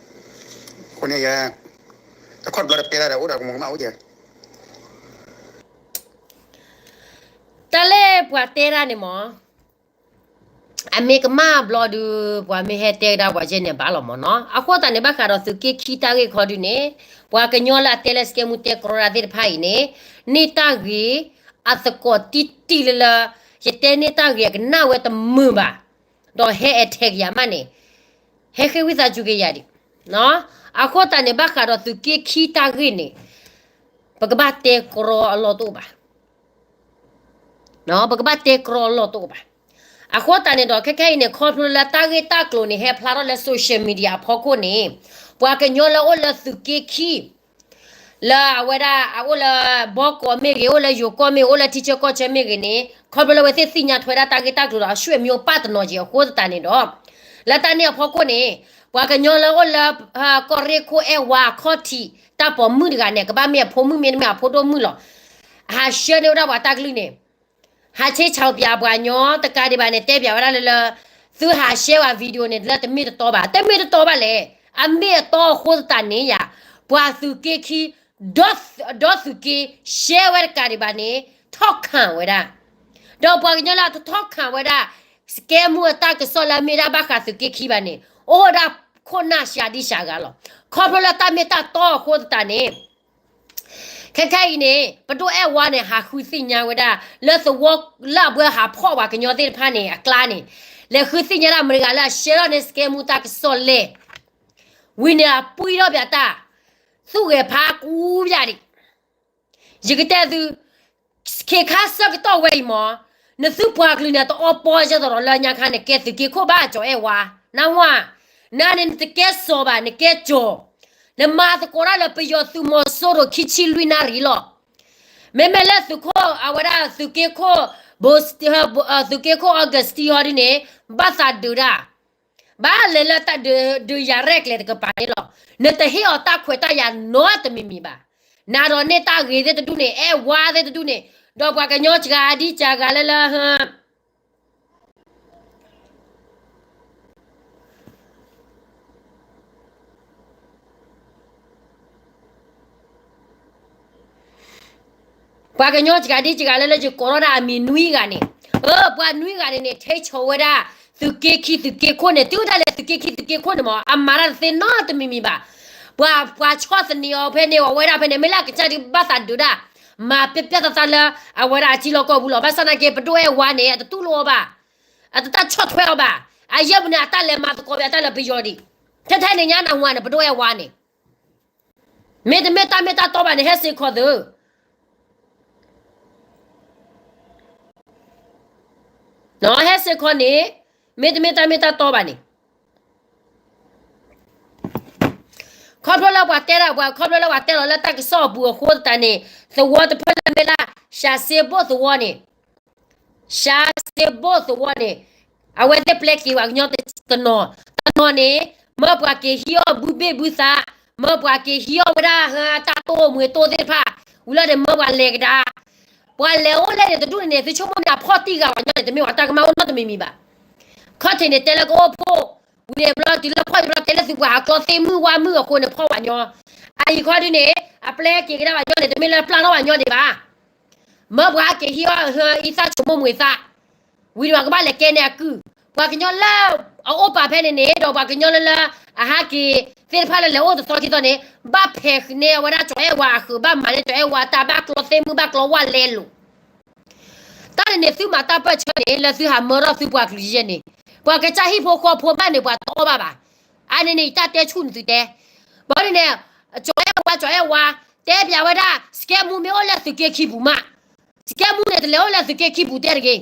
မုၢ်နီၤ, အဃိန့ၣ်ယဲ တခီတဘျီဒီးတဲဒၣ်ဒီး အိၣ်ဒီးကမူၤကမၣ်အိၣ်ကဲ တၢ်လၢပှၤတဲဒၣ်န့ၣ်မး, အမ့ၢ်ကမၣ်ဘျီဒုး ပှၤမ့ၢ်ဟဲတဲကဒါပှၤကဲန့ၣ်ဘၣ်လီၤမးနီၤ. အဃိသတးန့ၣ် ဘၣ်ဃးဒီးသုးက့ခံတၢ်ဂ့ၢ်ခီဒုန့ၣ်, ပှၤကညီလၢအတဲလၢစကဲမူတဲကရီဒၣ်သ့ၣ်တဖၣ်အံၤန့ၣ်, န့ၢ်တၢ်ဂ့ၤ အသကိးတံၢ်တံၢ်လၢလၢ, ယတဲန့ၢ်တၢ်ဂ့ၤအကနၣ်ဝဲတမုာ်ဘၣ်, ဒီးဟဲအဲၣ်ထဲကယၤမးန့ၣ်, ဟဲဃ့ဝံသးစူၤက့ၤယၤဒံး. အဃိသတးန့ၣ် ဘၣ်ဃးဒီးသုးက့ခံတၢ်ဂ့ၢ်န့ၣ်, ပကဘၣ်တဲကရီအလီၢ်တအိၣ်ဘၣ် ပကဘၣ်တဲကရီအလီၢ်တအိၣ်ဘၣ်. အဃိသတးန့ၣ်ဒီး ခဲခဲအံၤန့ၣ် ခီဖျိလၢတၢ်ဂ့ၢ်တၢ်ကျိၤန့ၣ် ဟဲဖျါထီၣ်လၢ social media အဖီခိၣ်န့ၣ်, ပှၤကညီလၢအိၣ်လၢသုးက့ခံ လၢအဝဲဒၣ်အအိၣ်လၢဘီကီးမ့ၢ်ဂ့ၤ, အိၣ်လၢယိၤကီၢ်မ့ၢ်ဂ့ၤ, အိၣ်လၢထံဆၢကီၢ်ဆၢမ့ၢ်ဂ့ၤန့ၣ်, ခီဖျိလၢအဝဲသ့ၣ်သ့ၣ်ညါထွဲဒၣ်တၢ်ဂ့ၢ်တၢ်ကျိၤဒီး အဆွေမျိုးပၣ်တနီၤက့ၤအဃိသတးန့ၣ်ဒီး, လၢတၢ်န့ၣ်အဖီခိၣ်န့ၣ်, ပှၤကညီလၢအိၣ်လၢ ကီၢ်ရ့ၣ်ခိၣ်အဲၣ်ဝါအခီၣ်ထံး တၢ်ပိာ်မုၣ်တဂၤန့ၣ် ကဘၣ်မ့ၢ်အဖိမုၣ်မ့တမ့ၢ်အဖိဒိၣ်မုၣ်လီၤ. ဟးဆှၢန့ၢ်ဝဲဒၣ်ပှၤတၢ်ကလုၢ်န့ၣ် ဟးဆ့ၣ်ဆၢပၠးပှၤကညီတကးဒံးဘၣ်န့ၣ် တဲပၠးဝဲဒၣ်လၢလၢ, သုဟးရှဲဝဲ video န့ၣ် လၢတမ့ၢ်တတီဘၣ်, တမ့ၢ်တတီဘၣ်လဲၣ်, အမ့ၢ်အတီအဃိသတးန့ၣ်ယၤ, ပှၤသုးက့ခံ, ဒီသုးက့, ရှဲဝဲတကးဒံးဘၣ်န့ၣ်, ထီၣ်ခၣ်ဝဲဒၣ်, ဒီးပှၤကညီလၢအတထီၣ်ခၣ်ဝဲဒၣ်, စကဲမူအတၢ်ကစီၣ်လၢအမ့ၢ်ဒၣ်ဘၣ်ဃးသုးက့ခံဘၣ်န့ၣ်, အိၣ်ဝဲဒၣ်ခိၣ်နၢ်စှၤဒံစှၤဂၤလီၤ. ခီဖျိလၢတၢ်မ့ၢ်တၢ်တီအဃိသတးန့ၣ် ခဲခဲအံၤန့ၣ် ပဒိၣ်အဲၣ်ဝါန့ၣ် ဟးဃုသ့ၣ်ညါဝဲဒၣ် လၢသဝီလၢအဘှီဟးဖီၣ်ပှၤကညီသ့ၣ်တဖၣ်န့ၣ် အကျါန့ၣ်, လဲၤဃုသ့ၣ်ညါဒၣ်မတၤတဂၤလၢအရှဲထီၣ်န့ၢ်စကဲမူတၢ်ကစီၣ်လဲၣ်, ဝံၤန့ၣ်အပှံၢ်ထီၣ်ပၠးတၢ်, သူၣ်ဂဲၤဖးကူပၠးဒံး ယကတဲသု, ခ့ခါဆၢကတီၢ်ဝဲအံၤမး, နသုပှၤကလုာ်န့ၣ် တအီပီယဲၢ်သီဒီးလၢညါခါန့ၣ် ကဲသုးက့ခိၣ်ဘၣ်ကၠီၤအဲၣ်ဝါ, နဝၤ, နန့ၣ်နတကဲစီၤဘၣ် နကဲကၠီၤ, နမၤသကိးတၢ်လၢပယီၤသုးမီၤစိရိၤခံဆံလွံၢ်နၣ်ရံၣ်လီၤ. မ့မ့ၢ်လၢသုးခိၣ်အဝဲဒၣ်သုးက့ခိၣ်, သုးက့ခိၣ် Augustine ဟီဒ်န့ၣ်, ဘၣ်သးဒုးတၢ်, ဘၣ်လဲၤလၢတၢ်ဒုးယၤရဲၣ်ကျဲၤတကပၤန့ၣ်လီၤ. နတဟ့ၣ်အီၤတၢ်ခွဲးတၢ်ယာ်နီတမံၤမံၤဘၣ်. နၤဒီးန့ၢ်တၢ်ဂ့ၤသ့ၣ်တဒူၣ်န့ၣ် အဲၣ်ဝါသ့ၣ်တဒူၣ်န့ၣ်, ဒီးပှၤကညီစှၤဒံစှၤဂၤလၢလၢ ပှၤကညီစှၤဒံစှၤဂၤလၢလၢယကိးထီၣ်ဒၣ်အမံၤနွံဂၤန့ၣ်, အၢ ပှၤနွံဂၤန့ၣ်န့ၣ် ထံၣ်ဆိဝဲဒၣ် သုးက့ခံသုးက့ခိၣ်န့ၣ် တုၤဒၣ်လဲာ်သုးက့ခံသုးက့ခိၣ်န့ၣ်မး အမၤတၢ်တသ့နီတမံၤမံၤဘၣ်. ပှၤ ပှၤဆီၣ်သနံးအီၤဖဲန့ၣ် အဝဲဒၣ်ဖဲန့ၣ် မ့ၢ်လၢအကစၢ်ဒုးဘၣ်သးဒုးဒၣ် မၤပျဲပျဲသးသးလၢ အဝဲဒၣ်အထံလီၢ်ကီၢ်ပူၤလီၤ. ဘၣ်ဆၣ်သနာ်က့ ပဒိၣ်အဲၣ်ဝါန့ၣ် အတတူၢ်လိာ်အီၤဘၣ်, အတတၢ်ဆီၣ်ထွဲအီၤဘၣ်. အယဲၢ်ပူၤန့ၣ် အတၢ်လဲၤမၤသကိးဝဲအတၢ်လၢပယီၤဒံး, ထဲထဲန့ၣ်ညါနၢ်ဟူဧါန့ၣ် ပဒိၣ်အဲၣ်ဝါန့ၣ် မ့တမ့ၢ်တၢ်မ့ၢ်တၢ်တီဘၣ်န့ၣ် ဟဲစ့ၢ်ကီးသု, ဟဲစ့ၢ်ကီးန့ၣ် မ့တမ့ၢ်တၢ်မ့ၢ်တၢ်တီဘၣ်န့ၣ် ခီဖျိလၢပှၤတဲဒၣ်ပှၤ ခီဖျိလၢပှၤတဲလီၤလၢတၢ်ကစီၣ်အပူၤအဃိသတးန့ၣ် သဝီတဖျၢၣ်လၢမ့ၢ်လၢ ရှၤစ့ဘိၣ်သဝီန့ၣ်, ရှၤစ့ဘိၣ်သဝီန့ၣ် အဝဲသ့ၣ်ပျဲက့ၤပှၤကညီတနီၤ, တနီၤန့ၣ် မၢပှၤက့ၤဟံးအီၣ်ဘုဘ့ၣ်ဘုသး, မၢပှၤက့ၤဟံးအီၣ်ဝဲဒၣ်တၢ်တိၢ်မွှ့တိၢ်သ့ၣ်တဖၣ်, ဝံၤလီၤန့ၣ် မၢပှၤလဲၤကဒါ ပှၤလဲၤအိၣ်လဲၣ်န့ၣ် တဒူၣ်န့ၣ်န့ၣ် သုဆိကမိၣ်န့ၣ် အဖီၣ်တံၢ်ဂၤပှၤညီန့ၣ် တမ့ၢ်ဝဲတၢ်ကမၣ်အိၣ်နီတမံၤမံၤဘၣ်. ခီၣ်ထံးန့ၣ် တဲလၢကအိၣ်ဖှိၣ်, ဝံၤန့ၣ်ဘျီတုၤလၢဖီၣ်တံၢ်ဘျီ တဲလၢသုပှၤဟးကျီသ့ၣ်မုၣ်ဝါမုၣ်အဃိန့ၣ် ဖီၣ်ဝဲညီ, အအံၤခီဒုန့ၣ် အပျဲက့ၤကဒါပှၤညီန့ၣ် တမ့ၢ်လၢပျၢ်ထီၣ်ပှၤညီဒံးဘၣ်. မၢပှၤဟဲက့ၤဟံးအီၣ်အံသၣ်ဆိကမိၣ်မှံၤသၣ်, ဝံၤဒီးပှၤကဘၣ်လဲၤကဲန့ၢ်အကုၢ်, ပှၤကညီလၢအအိၣ်ပာ်ဖဲန့ၣ်န့ၣ် ဒီးပှၤကညီလၢလၢ အဟးက့ၤသ့ၣ်တဖၣ်လၢလဲၤအိၣ်တသီခံသီန့ၣ် ဘၣ်ဖဲးန့ၢ်အဝဲဒၣ်ကၠီၤအဲၣ်ဝါအဃုာ် ဘၣ်မၤန့ၢ်ကၠီၤအဲၣ်ဝါတၢ် ဘၣ်ကျီသ့ၣ်မုၣ် ဘၣ်ကျီဝဲလဲလိာ် တၢ်န့ၣ်န့ၣ် သုမၤတၢ်ပၢၢ်ဆၢန့ၣ် လၢသုဟးမၢထီၣ်သုပှၤကလုာ်ယဲၢ်န့ၣ် ပှၤကစၢ်ဟံၣ်ဖိဃီဖိဘၣ်န့ၣ် ပှၤတအီၣ်ဘၣ်ဘၣ်. အန့ၣ်န့ၣ် ယတၢ်တဲဆူၣ်န့ၣ်သုတဲ, ဘၣ်ဒ်န့ၣ် ကၠီၤအဲၣ်ဝါ ကၠီၤအဲၣ်ဝါ တဲပျးဝဲဒၣ် စကဲမူမ့ၢ်အိၣ်လၢသုးက့ခံပူၤမး, စကဲမူန့ၣ် တလဲၤအိၣ်လၢသုးက့ခံပူၤတဲတဂ့ၤ.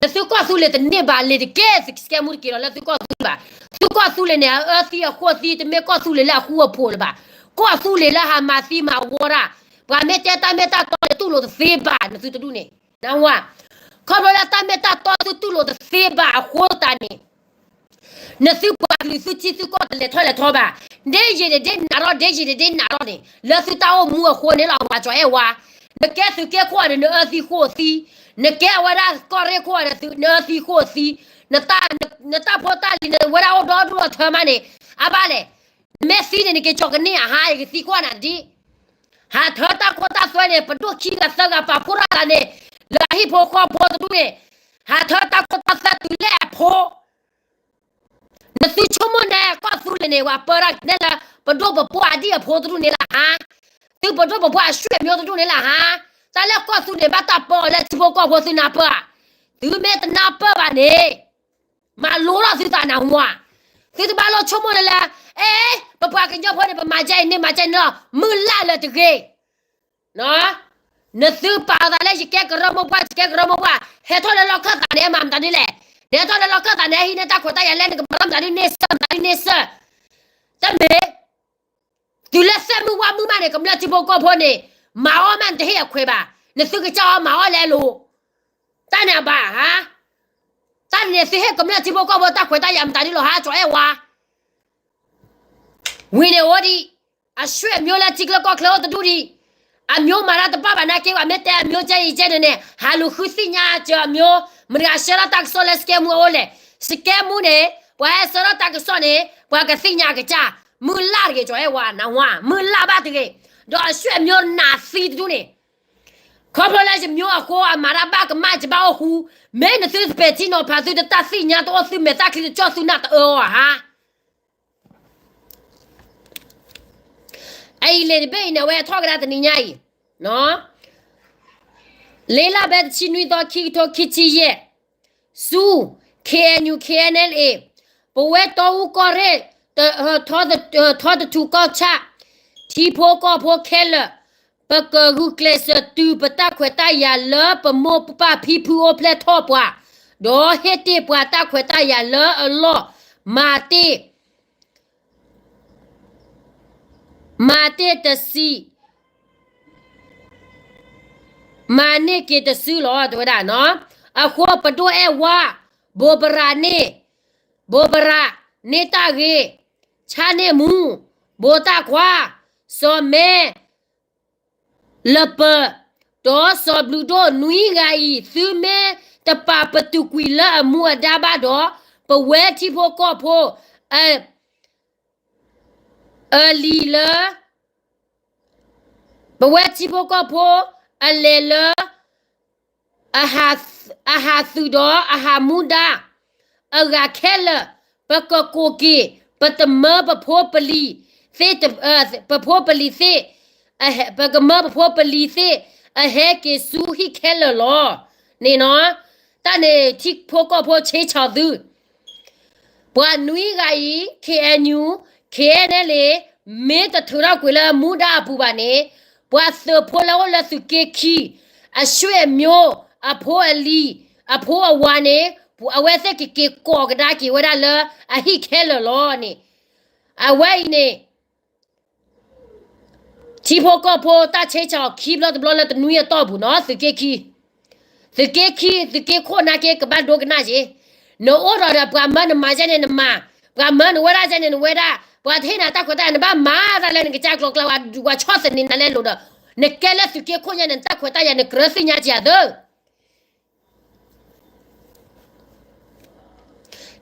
နသုကီၢ်သူလ့ၤတန့ၢ်ဘၣ်လ့ၤတက့ၢ်, စကဲမူတက့ၤလီၤလၢသုကီၢ်သူလ့ၤဘၣ်. သုကီၢ်သူလ့ၤန့ၣ် အအၢသံအဃိသံ တမ့ၢ်ကီၢ်သူလ့ၤလၢအဃူအဖိးလၢၤဘၣ်. ကီၢ်သူလ့ၤလၢဟးမၤသံမၤဝီတၢ်, ပှၤမ့ၢ်တဲတၢ်မ့ၢ်တၢ်တီန့ၣ် တူၢ်လိာ်တသ့ဘၣ် နသုတဒူၣ်န့ၣ်, နၢ်ဟူဧါ. ခီဖျိလၢတၢ်မ့ၢ်တၢ်တီသုတူၢ်လိာ်တသ့ဘၣ်အဃိသတးန့ၣ် နသုပှၤကလုာ်သုထံသုကီၢ်တလဲၤထီၣ်လဲၤထီဘၣ်. ဒ်ယံာ်န့ၣ်ဒ်နးထီၣ် ဒ်ယံာ်န့ၣ်ဒ်နးထီၣ်န့ၣ် လၢသုတၢ်အိၣ်မူအဃိန့ၣ်လီၤ ဝၤကၠီၤအဲၣ်ဝါ. နကဲသုးက့ခိၣ်ဒီး နအၢသံဃိသံ, နကဲအဝဲဒၣ်ကီၢ်ရ့ၣ်ခိၣ်ဒီး နအၢသံဃိသံ, နတၢ်ဖိတၢ်လံၤန့ၣ် ဝဲဒၣ်အိၣ်ဒီဒူၣ်ဒီထၢမးန့ၣ် အဘၣ်လဲၣ်. နမ့ၢ်သံန့ၣ် နက့ၤကၠီၤကန့ၢ်အဟါ ယကသံကွၢ်နၤဒ် ဟးထၢတၢ်ခိတၢ်သွဲန့ၣ် ပဒိၣ်ခံဂၤသၢဂၤပာ်ဖှိၣ်ထီၣ်သးန့ၣ် လၢအဟံၣ်ဖိဃီဖိတဒူၣ်န့ၣ် ဟးထၢတၢ်ခိတၢ်သွဲတုၤလၢအဖိ နသုဆိကမိၣ်န့ၣ် ကီၢ်သူလ့ၤန့ၣ် ပှၤပၢတၢ်ကနဲလၢ ပဒိၣ်ပပှၢ်ဒ်အဖိတဒူၣ်န့ၣ်လၢဟါ, သုပဒိၣ်ပပှၢ်အရွှ့ၣ်မျိုးတဒူၣ်န့ၣ်လၢဟါ, တၢ်လၢကီၢ်သူလ့ၤန့ၣ် ဘၣ်တၢ်ပၢအီၤလၢထံဖိကီၢ်ဖိသုနၢ်ပၢၢ်ဧါ. သုမ့ၢ်တနၢ်ပၢၢ်ဘၣ်န့ၣ် မၤလိထီၣ်သုသးနၢ်ဟူဧါ. သုတဘၣ်လိၣ်ဆိကမိၣ်လၢလၢ အဲ ပပှၤကညီဖိန့ၣ် ပမၤကဲအံၤန့ၣ် မၤကဲန့ၣ်လီၤ မုၢ်လၢ်လၢတဂ့ၤ နသုပာ်အသးလၢယကဲကရၢမိၢ်ပှၢ် ယကဲကရၢမိၢ်ပှၢ် ဟဲထီၣ်လၢလီၢ်ခၢၣ်သးန့ၣ် မၤမတၤဒ်လဲၣ်. နဟဲထီၣ်လၢလီၢ်ခၢၣ်သးန့ၣ် ဟံးန့ၢ်တၢ်ခွဲးတၢ်ယာ်လဲၣ် နကမၤထီၣ်မတၤဒ်န့ၣ်စၢၢ် မတၤဒ်န့ၣ်စၢၢ်. တမ့ၢ် တုၤလၢသဲမုၢ်ဝါမုၢ်မးန့ၣ် ကမျၢၢ်ထံဖိကီၢ်ဖိန့ၣ် မၤအီၣ်မးနတဟ့ၣ်အခွဲးဘၣ်. နသုကစၢ်အီၤမၤအီၣ်လဲၣ်လိၤ တၢ်န့ၣ်အဘၣ်ဧါ. တၢ်န့ၣ်န့ၣ် သုဟ့ၣ်ကမျၢၢ်ထံဖိကီၢ်ဖိတၢ်ခွဲးတၢ်ယာ်မတၤဒ်လဲၣ်ဟါ ကၠီၤအဲၣ်ဝါ ဝံၤန့ၣ်အိၣ်ဒံး အရွှ့ၣ်မျိုးလၢထံကျိကီၢ်ချၢအိၣ်တဒူၣ်ဒံး အမျိုးမၤတၢ်တဘၣ်ဘၣ်နာ်က့ ပှၤမ့ၢ်တဲအမျိုးကဲအံၤကဲန့ၣ်န့ၣ် ဟးလူၤဃုသ့ၣ်ညါစၢၤအမျိုး မတၤဂၤဆှၢထီၣ်တၢ်ကစီၣ်လၢစကဲမူအအိၣ်လဲၣ်. စကဲမူန့ၣ် ပှၤဟဲဆှၢထီၣ်တၢ်ကစီၣ်န့ၣ် ပှၤကသ့ၣ်ညါကစၢ် မုၢ်လၢ်တဂ့ၤ ကၠီၤအဲၣ်ဝါ နၢ်ဟူဧါ မုၢ်လၢ်ဘၣ်တဂ့ၤ. ဒီးအရွှ့ၣ်မျိုးနးသံတဒူၣ်န့ၣ် ခီဖျိလၢယမျိုးအဃိ အမၤတၢ်ဘၣ်ကမၣ်ယဘၣ်အိၣ်ဃူ, မ့ၢ်နသုတပဲာ်ထံနီၤဖး သုတတၢ်သ့ၣ်ညါတအိၣ် သုမဲာ်သၣ်ချံတကၠီၣ် သုနၢ်တအၢအီၤဧါ. အအံၤလံာ်တဘ့ၣ်အံၤန့ၣ် အဝဲထီၣ်ကဒါတနံၤညါအံၤ လ့လၢ်ဘဲတဆံနွံသီ ခံကထိခံဆံယဲၢ် ဆူ K N U K N L A ပဝဲတီအူကီၢ်ရ့ၣ် ထီတထူၣ်ကီၢ်ဆၣ် ထံဖိကီၢ်ဖိခဲလၢာ် ပကဂုာ်ကျဲးစၢးတုၤပတၢ်ခွဲးတၢ်ယာ်လၢပမိၢ်ပပၢ်ဖံဖုအိၣ်ဖျဲၣ်ထီၣ်ပှၤ, ဒီးဟ့ၣ်တ့ၢ်ပှၤတၢ်ခွဲးတၢ်ယာ်လၢအလီၢ် မၤတ့ၢ် မၤတ့ၢ်တစု, မၤန့ၢ်က့ၤတစုလီၤ တဲဝဲဒၣ်နီၤ. အဃိပဒိၣ်အဲၣ်ဝါ ဘိးဘရးန့ၣ်, ဘိးဘရး န့ၢ်တၢ်ဂ့ၤ, ဆါန့ၢ်မူ, ဘိးတၢ်ခွါ, စီၤမဲ လပၢၤ, ဒီးစီၤဘျုးဒိၣ်နွံဂၤအံၤ သုမ့ၢ်တပာ်ပတုာ်ကွံာ်လၢအမူအဒါဘၣ်ဒီး, ပဝဲထံဖိကီၢ်ဖိ အ အလံၤလၢ ပဝဲထံဖိကီၢ်ဖိ အလဲၤလၢ အဟးသုးဒီးအဟးမူဒါ အဂၤခဲလၢာ်, ပကကိးက့ၤ ပတမၢပဖိပလံၤသ့ၣ်, ပဖိပလံၤသ့ၣ်, ပကမၢပဖိပလံၤသ့ၣ် အဟဲက့ၤဆူဟံၣ်ခဲလၢာ်လီၤ. န့ၣ်နီၤ, တၢ်န့ၣ်ထံဖိကီၢ်ဖိဆ့ဆီၣ်သု ပှၤနွံဂၤအံၤ ခ့ၣ်အဲၣ်ယူၣ်, ခ့ၣ်အဲၣ်နဲလ့ၣ် မ့ၢ်တထုးထီၣ်ကွံာ်လၢမူဒါအပူၤဘၣ်န့ၣ်, ပှၤသုးဖိလၢအိၣ်လၢသုးက့ခံ အဆွေမျိုး အဖိအလံၤ အဖိအဝၤန့ၣ် အဝဲသ့ၣ်ကက့ၤကိးကဒါက့ၤဝဲဒၣ်လၢအဟံၣ်ခဲလၢာ်လီၤန့ၣ်, အဝဲအံၤန့ၣ် ထံဖိကီၢ်ဖိတၢ်ဆ့ဆီၣ်ခံဘျီတဘျီလၢတနွံအတီၢ်ပူၤနီၤ, သုးက့ခံ, သုးက့ခံ သုးက့ခိၣ်နာ်က့ ကဘၣ်ဒိကနၣ်က့ၤ, နအိၣ်ဒီးဒီးပှၤမၢနမၤယဲန့ၣ်နမၤ, ပှၤမၢနဝဲဒၣ်ယဲန့ၣ်နဝဲဒၣ်, ပှၤတဟ့ၣ်နၤတၢ်ခွဲးတၢ်ယာ် နဘၣ်မၤသးလၢနကစၢ်ကျိၤကျါ ဝၤဆီၣ်သနံးနၤလဲလိာ်ဒီး, နကဲလၢသုးက့ခိၣ်ညါန့ၣ် နတၢ်ခွဲးတၢ်ယာ် နကြၢးသ့ၣ်ညါက့ၤအသၢ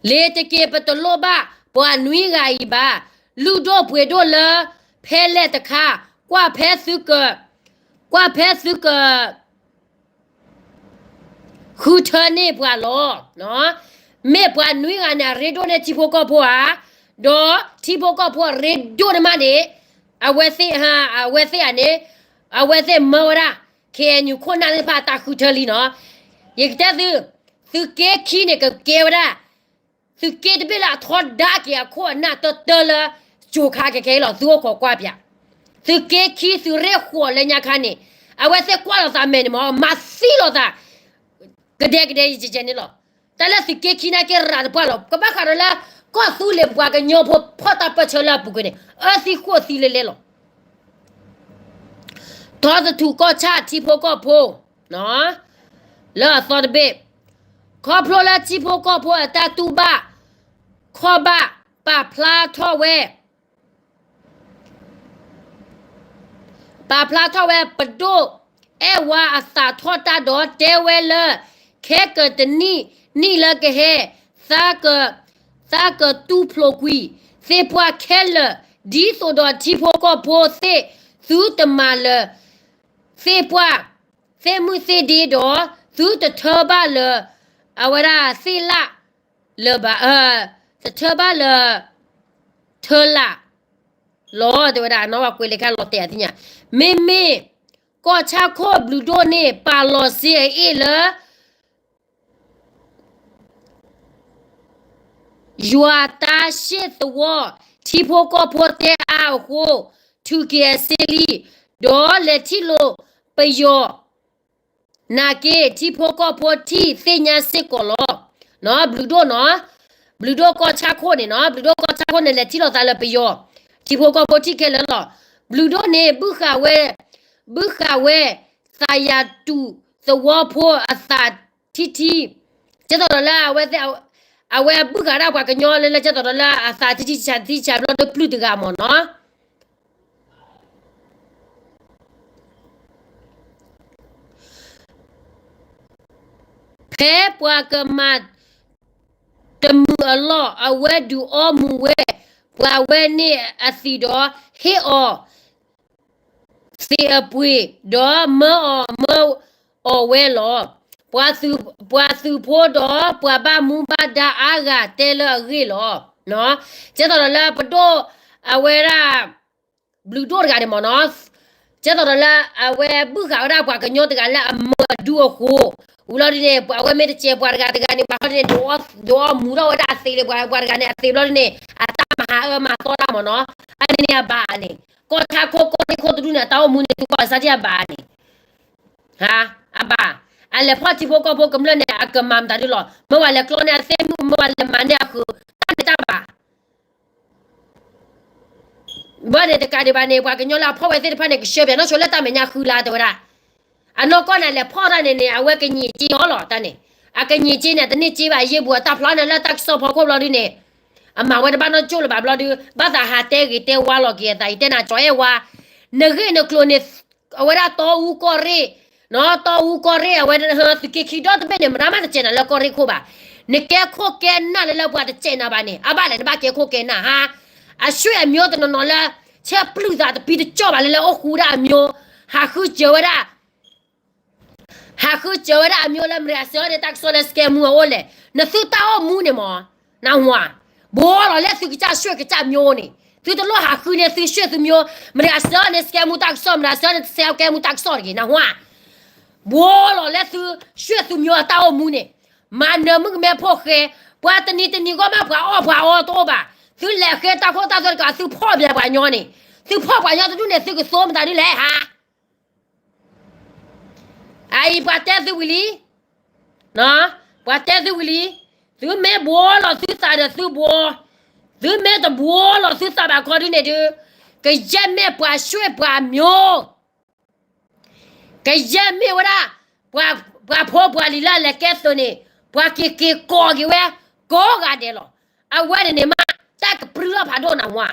လ့ၤတက့ၤ ပတလိၣ်ဘၣ်ပှၤနွံဂၤအံၤဘၣ်, လုၢ်ဒိၣ်ပှ့ၤဒိၣ်လၢဖဲလဲၣ်တခါ, ကွၢ်ဖဲသုက, ကွၢ်ဖဲသုက ဃုထၢန့ၢ်ပှၤလီၤ. မ့ၢ်ပှၤနွံဂၤန့ၣ် အရ့ဒိၣ်န့ၢ်ထံဖိကီၢ်ဖိဧါ, ဒီးထံဖိကီၢ်ဖိအရ့ဒိၣ်န့ၢ်မးန့ၣ်, အဝဲသ့ၣ်, အဝဲသ့ၣ်ဧါန့ၣ်, အဝဲသ့ၣ်မၢဝဲဒၣ် ခ့ၣ်အဲၣ်ယူၣ်ခိၣ်နၢ်သ့ၣ်တဖၣ်အတၢ်ဃုထၢလံနီၤ. ယကတဲသု, သုးက့ခံန့ၣ် ကကဲဝဲဒၣ် သုးက့တဘ့ၣ်လၢအထီဒါက့ၤအခိၣ်အနၢ်တၢတၢလၢ ကၠိခါခဲခဲအံၤလီၤ. သုအိၣ်ခိးကွၢ်ပၠး, သုးက့ခံသုးရ့ၣ်ဃိးလၢညါခါန့ၣ်, အဝဲသ့ၣ်ကွၢ်လိာ်သးမဲာ်န့ၣ်မ့ၢ် မၤသံလိာ်သး ကဒဲကဒဲယကဲန့ၣ်လီၤ. တၢ်လၢသုးက့ခံနာ်က့ရၤတပှၢ်လီၤ. ကဘၣ်ဃးဒီးလၢ ကီၢ်သူလ့ၤပှၤကညီဖိဖီၣ်တၢ်ပၢၢ်ဆၢလၢအပူၤကွံာ်န့ၣ် အၢသံဃိၣ်သံလဲလဲလီၤ. ထီသထူၣ်ကီၢ်ဆၣ်ထံဖိကီၢ်ဖိ လၢအသီတဘ့ၣ်, ခီဖျိလၢထံဖိကီၢ်ဖိအတၢ်တူၢ်ဘၣ်ခီၣ်ဘၣ် ပာ်ဖျါထီၣ်ဝဲ ပာ်ဖျါထီၣ်ဝဲပဒိၣ်အဲၣ်ဝါအသးထီၣ်တၢ်ဒီး တဲဝဲလၢ ခဲကတနံၣ်နံၣ်လၢကဟဲ သးကတူၢ်ဖျိးကွံာ်သ့ၣ်ပှၢ်ခဲလၢာ် ဒ်သိးဒီးထံဖိကီၢ်ဖိသ့ၣ်သုတမၤလၢၤသ့ၣ်ပှၢ်သ့ၣ်မုၢ်သ့ၣ်ဒ့ဒီး သုတထၢဘၣ်လၢၤ အဝဲဒၣ်သ့ၣ်လၣ်လၢၤဘၣ်, တထၢဘၣ်လၢၤ ထၢလၣ်လီၤ တဲဝဲဒၣ်. နီၢ်ဝဲကွဲးလံာ်ခါလီၤတဲာ်အသ့ၣ်ညါ, မ့မ့ၢ်ကီၢ်ဆၣ်ခိၣ်ဘျုးဒိၣ်န့ၣ် ပာ်လီၤစ့အအ့ၣ်လၢ ယွၤတၢ်ရှ့ၣ်သဝီ ထံဖိကီၢ်ဖိတဲအါအဃိ ထုးက့ၤအစ့လံ, ဒီးလဲၤထံၣ်လိာ်ပယီၤ နာ်က့ ထံဖိကီၢ်ဖိထံၣ်သ့ၣ်ညါစ့ၢ်ကီးလီၤ. ဘျုးဒိၣ်နီၤ, ဘျုးဒိၣ်ကီၢ်ဆၣ်ခိၣ်န့ၣ်နီၤ, ဘျုးဒိၣ်ကီၢ်ဆၣ်ခိၣ်န့ၣ် လဲၤထံၣ်လိာ်သးလၢပယီၤ, ထံဖိကီၢ်ဖိထံၣ်ခဲလၢာ်လီၤ. ဘျုးဒိၣ်န့ၣ် ဘုၣ်ဃာ်ဝဲ, ဘုၣ်ဃာ်ဝဲ သးယၤတူၣ်သဝီဖိအသးထံထံ, ကဲသိးဒီးလၢ အဝဲဘုၣ်ဃာ်ဒၣ်ပှၤကညီလၢ လၢကဲသိးဒီးလၢအသးထံထံဆးထံဆးဘျီဒီးပျုၢ်တဂၤမ့ၢ်နီၤ ဖဲပှၤကမၤတမုာ်အလီၢ် အဝဲဒုးအီမူၤဝဲပှၤဝဲန့ၣ်အသံးဒီး ဟ့ၣ်အီၤသံးအပှ့ၤ ဒီးမၢအီၤမၢအီၤဝဲလီၤ. ပှၤသုးဖိဒီးပှၤဘၣ်မူဘၣ်ဒါအါဂၤတဲလၢအဂ့ၢ်လီၤ. ကဲသိးဒီးလၢပဒိၣ်အဝဲဒၣ် ဘျုးဒိၣ်တဂၤန့ၣ်မ့ၢ်နီၤ, ကဲသိးဒီးလၢအဝဲဘုၣ်ဃာ်ဝဲဒၣ်ပှၤကညီတဂၤလၢအမၢအဒူအဃိ, ဝံၤလီၤဒ်န့ၣ် အဝဲမ့ၢ်တစဲးပှၤတဂၤတဂၤန့ၣ် ဘၣ်ဃီဒ်န့ၣ် ဒုးအီမူၤထီၣ်ဝဲဒၣ်အသံးလၢပှၤတဂၤန့ၣ် အသံးဘျီဒ်န့ၣ် အတၢ်မၤဟးအၢမၤသီတၢ်မ့ၢ်နီၤ, အန့ၣ်န့ၣ်အဘၣ်န့ၣ် ကီၢ်ဆၣ်ခိၣ်ကီၢ်ရ့ၣ်ခိၣ်တဒူၣ်န့ၣ် အတၢ်အိၣ်မူန့ၣ် သုကီၢ်စၢ်ဒ်အဘၣ်န့ၣ် အဘၣ်, အလဲၤဖီၣ်ထံဖိကီၢ်ဖိကမျၢၢ်န့ၣ် အကမၤမတၤဒ်လီၤ. မ့ၢ်ဝဲလဲၤကျီန့ၢ်အသ့ၣ်မုၣ် မ့ၢ်ဝဲလဲၤမၤန့ၢ်အဃုာ် တၢ်န့ၣ်တၢ်ဘၣ် ဘၣ်န့ၣ်တကးဒံးဘၣ်န့ၣ် ပှၤကညီလၢအဖီၣ်ဝဲသ့ၣ်တဖၣ်န့ၣ် ကဆှၢပၠးနီၢ်ဆိလၢတၢ်မဲာ်ညါဃုလါတဲဝဲဒၣ်, အနီၢ်ကီၢ်န့ၣ် အလဲၤဖီၣ်တၢ်န့ၣ်န့ၣ် အဝဲကညံးက့အီၤလီၤတၢ်န့ၣ်, အကညံးက့န့ၣ် တန့ၢ်က့ဘၣ် ယ့ၢ်ဘူးအတၢ်ဖျီန့ၣ်လၢတၢ်ကစီၣ်ဖီခိၣ်ဘျီဒ်န့ၣ်, အမၤဝဲတဘၣ်နီတကၠိၢ်လၢၤဘၣ်ဘျီဒုး ဘၣ်သးဟးတဲဂ့ၤတဲဝါလီၤက့ၤအသး ယတဲနၤကၠီၤအဲၣ်ဝါ, နဂ့ၢ်နကျိၤန့ၣ်, အဝဲဒၣ်တီအူကီၢ်ရ့ၣ်, တီအူကီၢ်ရ့ၣ် အဝဲသုးက့ခံဒီတဘ့ၣ်န့ၣ် မတၤမးတစဲးနၤလၢကီၢ်ရ့ၣ်ခိၣ်ဘၣ်. နကဲခိၣ်ကဲနၢ်လၢလၢပှၤတစဲးနၤဘၣ်န့ၣ် အဘၣ်လဲၣ်နဘၣ်ကဲခိၣ်ကဲနၢ်ဟါ. အဆွေမျိုးတနီၤနီၤလၢ ဆဲးပျုၢ်သးတပံတကၠီၢ်ဘၣ်လၢလၢအိၣ်ဃူဒၣ်အမျိုး, ဟးဃုစၢၤဝဲဒၣ် ဟးဃုစၢၤဝဲဒၣ်အမျိုးလၢမတၤဂၤစၢၤန့ၣ် တၢ်ကစီၣ်လၢစကဲမူအအိၣ်လဲၣ်. နသုတၢ်အိၣ်မူန့ၣ်မး, နဝၤ, ဘှီလီၤလၢသုကစၢ်ဆွေကစၢ်မျိုးန့ၣ် သုတလိၣ်ဟးဃုန့ၢ်သုဆွေသုမျိုး, မတၤဂၤစၢၤန့ၣ်စကဲမူတၢ်ကစီၣ် မတၤဂၤစၢၤန့ၣ်တစဲးကဲမူတၢ်ကစီၣ်တဂ့ၤ နဝၤ. ဘှီလီၤလၢသုဆွေသုမျိုးအတၢ်အိၣ်မူန့ၣ်, မၤနၢၤမုၣ်ကမဲဖိဃဲ, ပှၤတနံၤတနံၤဂီၢ်မးပှၤအီၣ်ပှၤအီတအိၣ်ဘၣ်. သုလဲၤဃ့တၢ်ခိၣ်တၢ်သွဲတကး သုဖီၣ်ဘၣ်ပှၤညီန့ၣ်, သုဖီၣ်ပှၤညီတဒူၣ်န့ၣ် သုကသိမတၤဒ်လဲၣ်ဟါ. အအံၤပှၤတဲသုဝံၤလံ, ပှၤတဲသုဝံၤလံ, သုမ့ၢ်ဘှီလီၤသုသးဒီးသုဘှီ, သုမ့ၢ်တဘှီလီၤသုသးဘၣ်ခီဒုန့ၣ်ဒုး, ကယဲၢ်မ့ၢ်ပှၤဆွေပှၤမျိုး, ကယဲၢ်မ့ၢ်ဝဲဒၣ် ပှၤဖိပှၤလံၤလၢအလဲၤကဲသုးန့ၣ်, ပှၤက့ၤက့ၤကိးက့ၤဝဲ ကိးဂၤဒဲးလီၤ. အဝဲန့ၣ်န့ၣ်မး တၢ်ကပြုၢ်ထီၣ်ဖးဒိၣ်နဝၤ,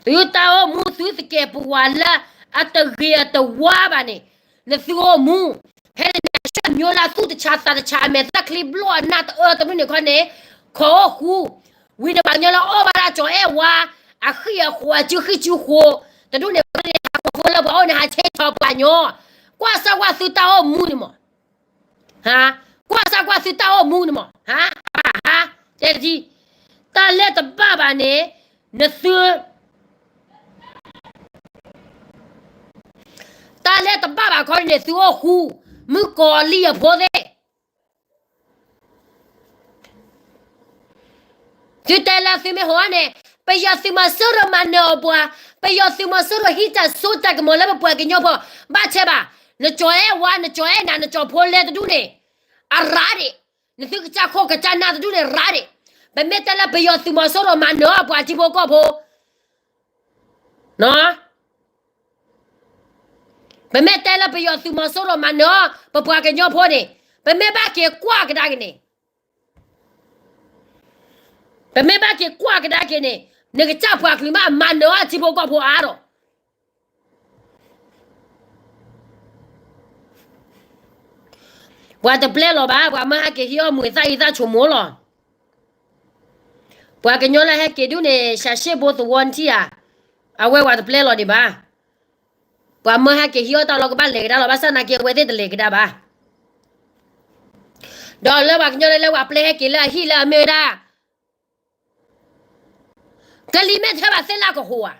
သုတၢ်အိၣ်မူသုသကဲးပဝးလၢအတဂ့ၤအတဝါဘၣ်န့ၣ်, နသုအိၣ်မူ, ဖဲန့ၣ်န့ၣ် အဆွေမျိုးလၢသူၣ်တဆါသးတဆါ အမဲာ်သၣ်ချံဘျီၣ်အနၢ်တအၢတဒူၣ်န့ၣ်ခီန့ၣ်, ခိးအိၣ်ဃူ, ဝံၤန့ၣ်ပှၤကညီလၢအီၣ်ဘၣ်ဒၣ်ကၠီၤအဲၣ်ဝါ, အဃံအဃိအစုဃံစုဃိ, တဒူၣ်န့ၣ်ခီန့ၣ် ဟးခိးဖိလၢပှၤအိၣ်န့ၣ် ဟးဆဲးထီၣ်ပှၤညီ, ကွၢ်စၢ်ကွၢ်သုတၢ်အိၣ်မူန့ၣ်မး ကွၢ်စၢ်ကွၢ်သုတၢ်အိၣ်မူန့ၣ်မး, ဟါ, တဲတထံ, တၢ်လၢတဘၣ်ဘၣ်န့ၣ်, နသု, တၢ်လၢတဘၣ်ဘၣ်ခီန့ၣ် သုအိၣ်ဃူ, မုၣ်ကီၤလံၢ်အဖိသ့ၣ် သုတဲလၢသုမ့ၢ်ဟီန့ၣ်, ပယီၤသုးမီၤစိရိၤမၤနၢၤအီၤပှၤ, ပယီၤသုးမီၤစိရိၤဟံးတၢ်စိတၢ်ကမီၤလၢပပှၤကညီဖိ, ဘၣ်ဆဲးဘၣ်, နကၠီၤအဲၣ်ဝါ နကၠီၤအဲၣ်နၤ နကၠီၤဖိလဲတဒူၣ်န့ၣ်, အရၤဒံး, နသုကစၢ်ခိၣ်ကစၢ်နၢ်တဒူၣ်န့ၣ်ရၤဒံး, ပမ့ၢ်တဲလၢပယီၤသုးမီၤစိရိၤမၤနၢၤအီၤပှၤထံဖိကီၢ်ဖိ ပမ့ၢ်တဲလၢပယီၤသုးမီၤစိရိၤမၤနၢၤအီၤ ပပှၤကညီဖိန့ၣ်, ပမ့ၢ်ဘၣ်က့ၤကွၢ်ကဒါက့ၤန့ၣ်, ပမ့ၢ်ဘၣ်က့ၤကွၢ်ကဒါက့ၤန့ၣ်, နကစၢ်ပှၤကလုာ်မးမၤနၢၤအီၤထံဖိကီၢ်ဖိအါဒီး ပှၤတပျဲလီၤဘၣ်, ပှၤမၢဟဲက့ၤဟံးအီၣ်မူၤသၣ်အံသၣ်ဆိမိၣ်လီၤ. ပှၤကညီလၢဟဲက့ၤဒုးန့ၣ် ရှၤရှ့ၣ်ဘိသဝီနထံၣ်ဧါ, အဝဲပှၤတပျဲလီၤဒံးဘၣ်. ပှၤမၢဟဲက့ၤဟံးအီၣ်တၢ်လီၤကဘၣ်လဲၤကဒါလီၤ, ဘၣ်ဆၣ်သနာ်က့အဝဲသ့ၣ်တလဲၤကဒါဘၣ်. ဒီးလၢပှၤကညီလၢလၢပှၤပျဲဟဲက့ၤလၢအဟံၣ်လၢအမ့ၢ်ဝဲဒၣ် ကလံၤမ့ၢ်ထဲဘၣ်သ့ၣ်လၢကဟိဧါ.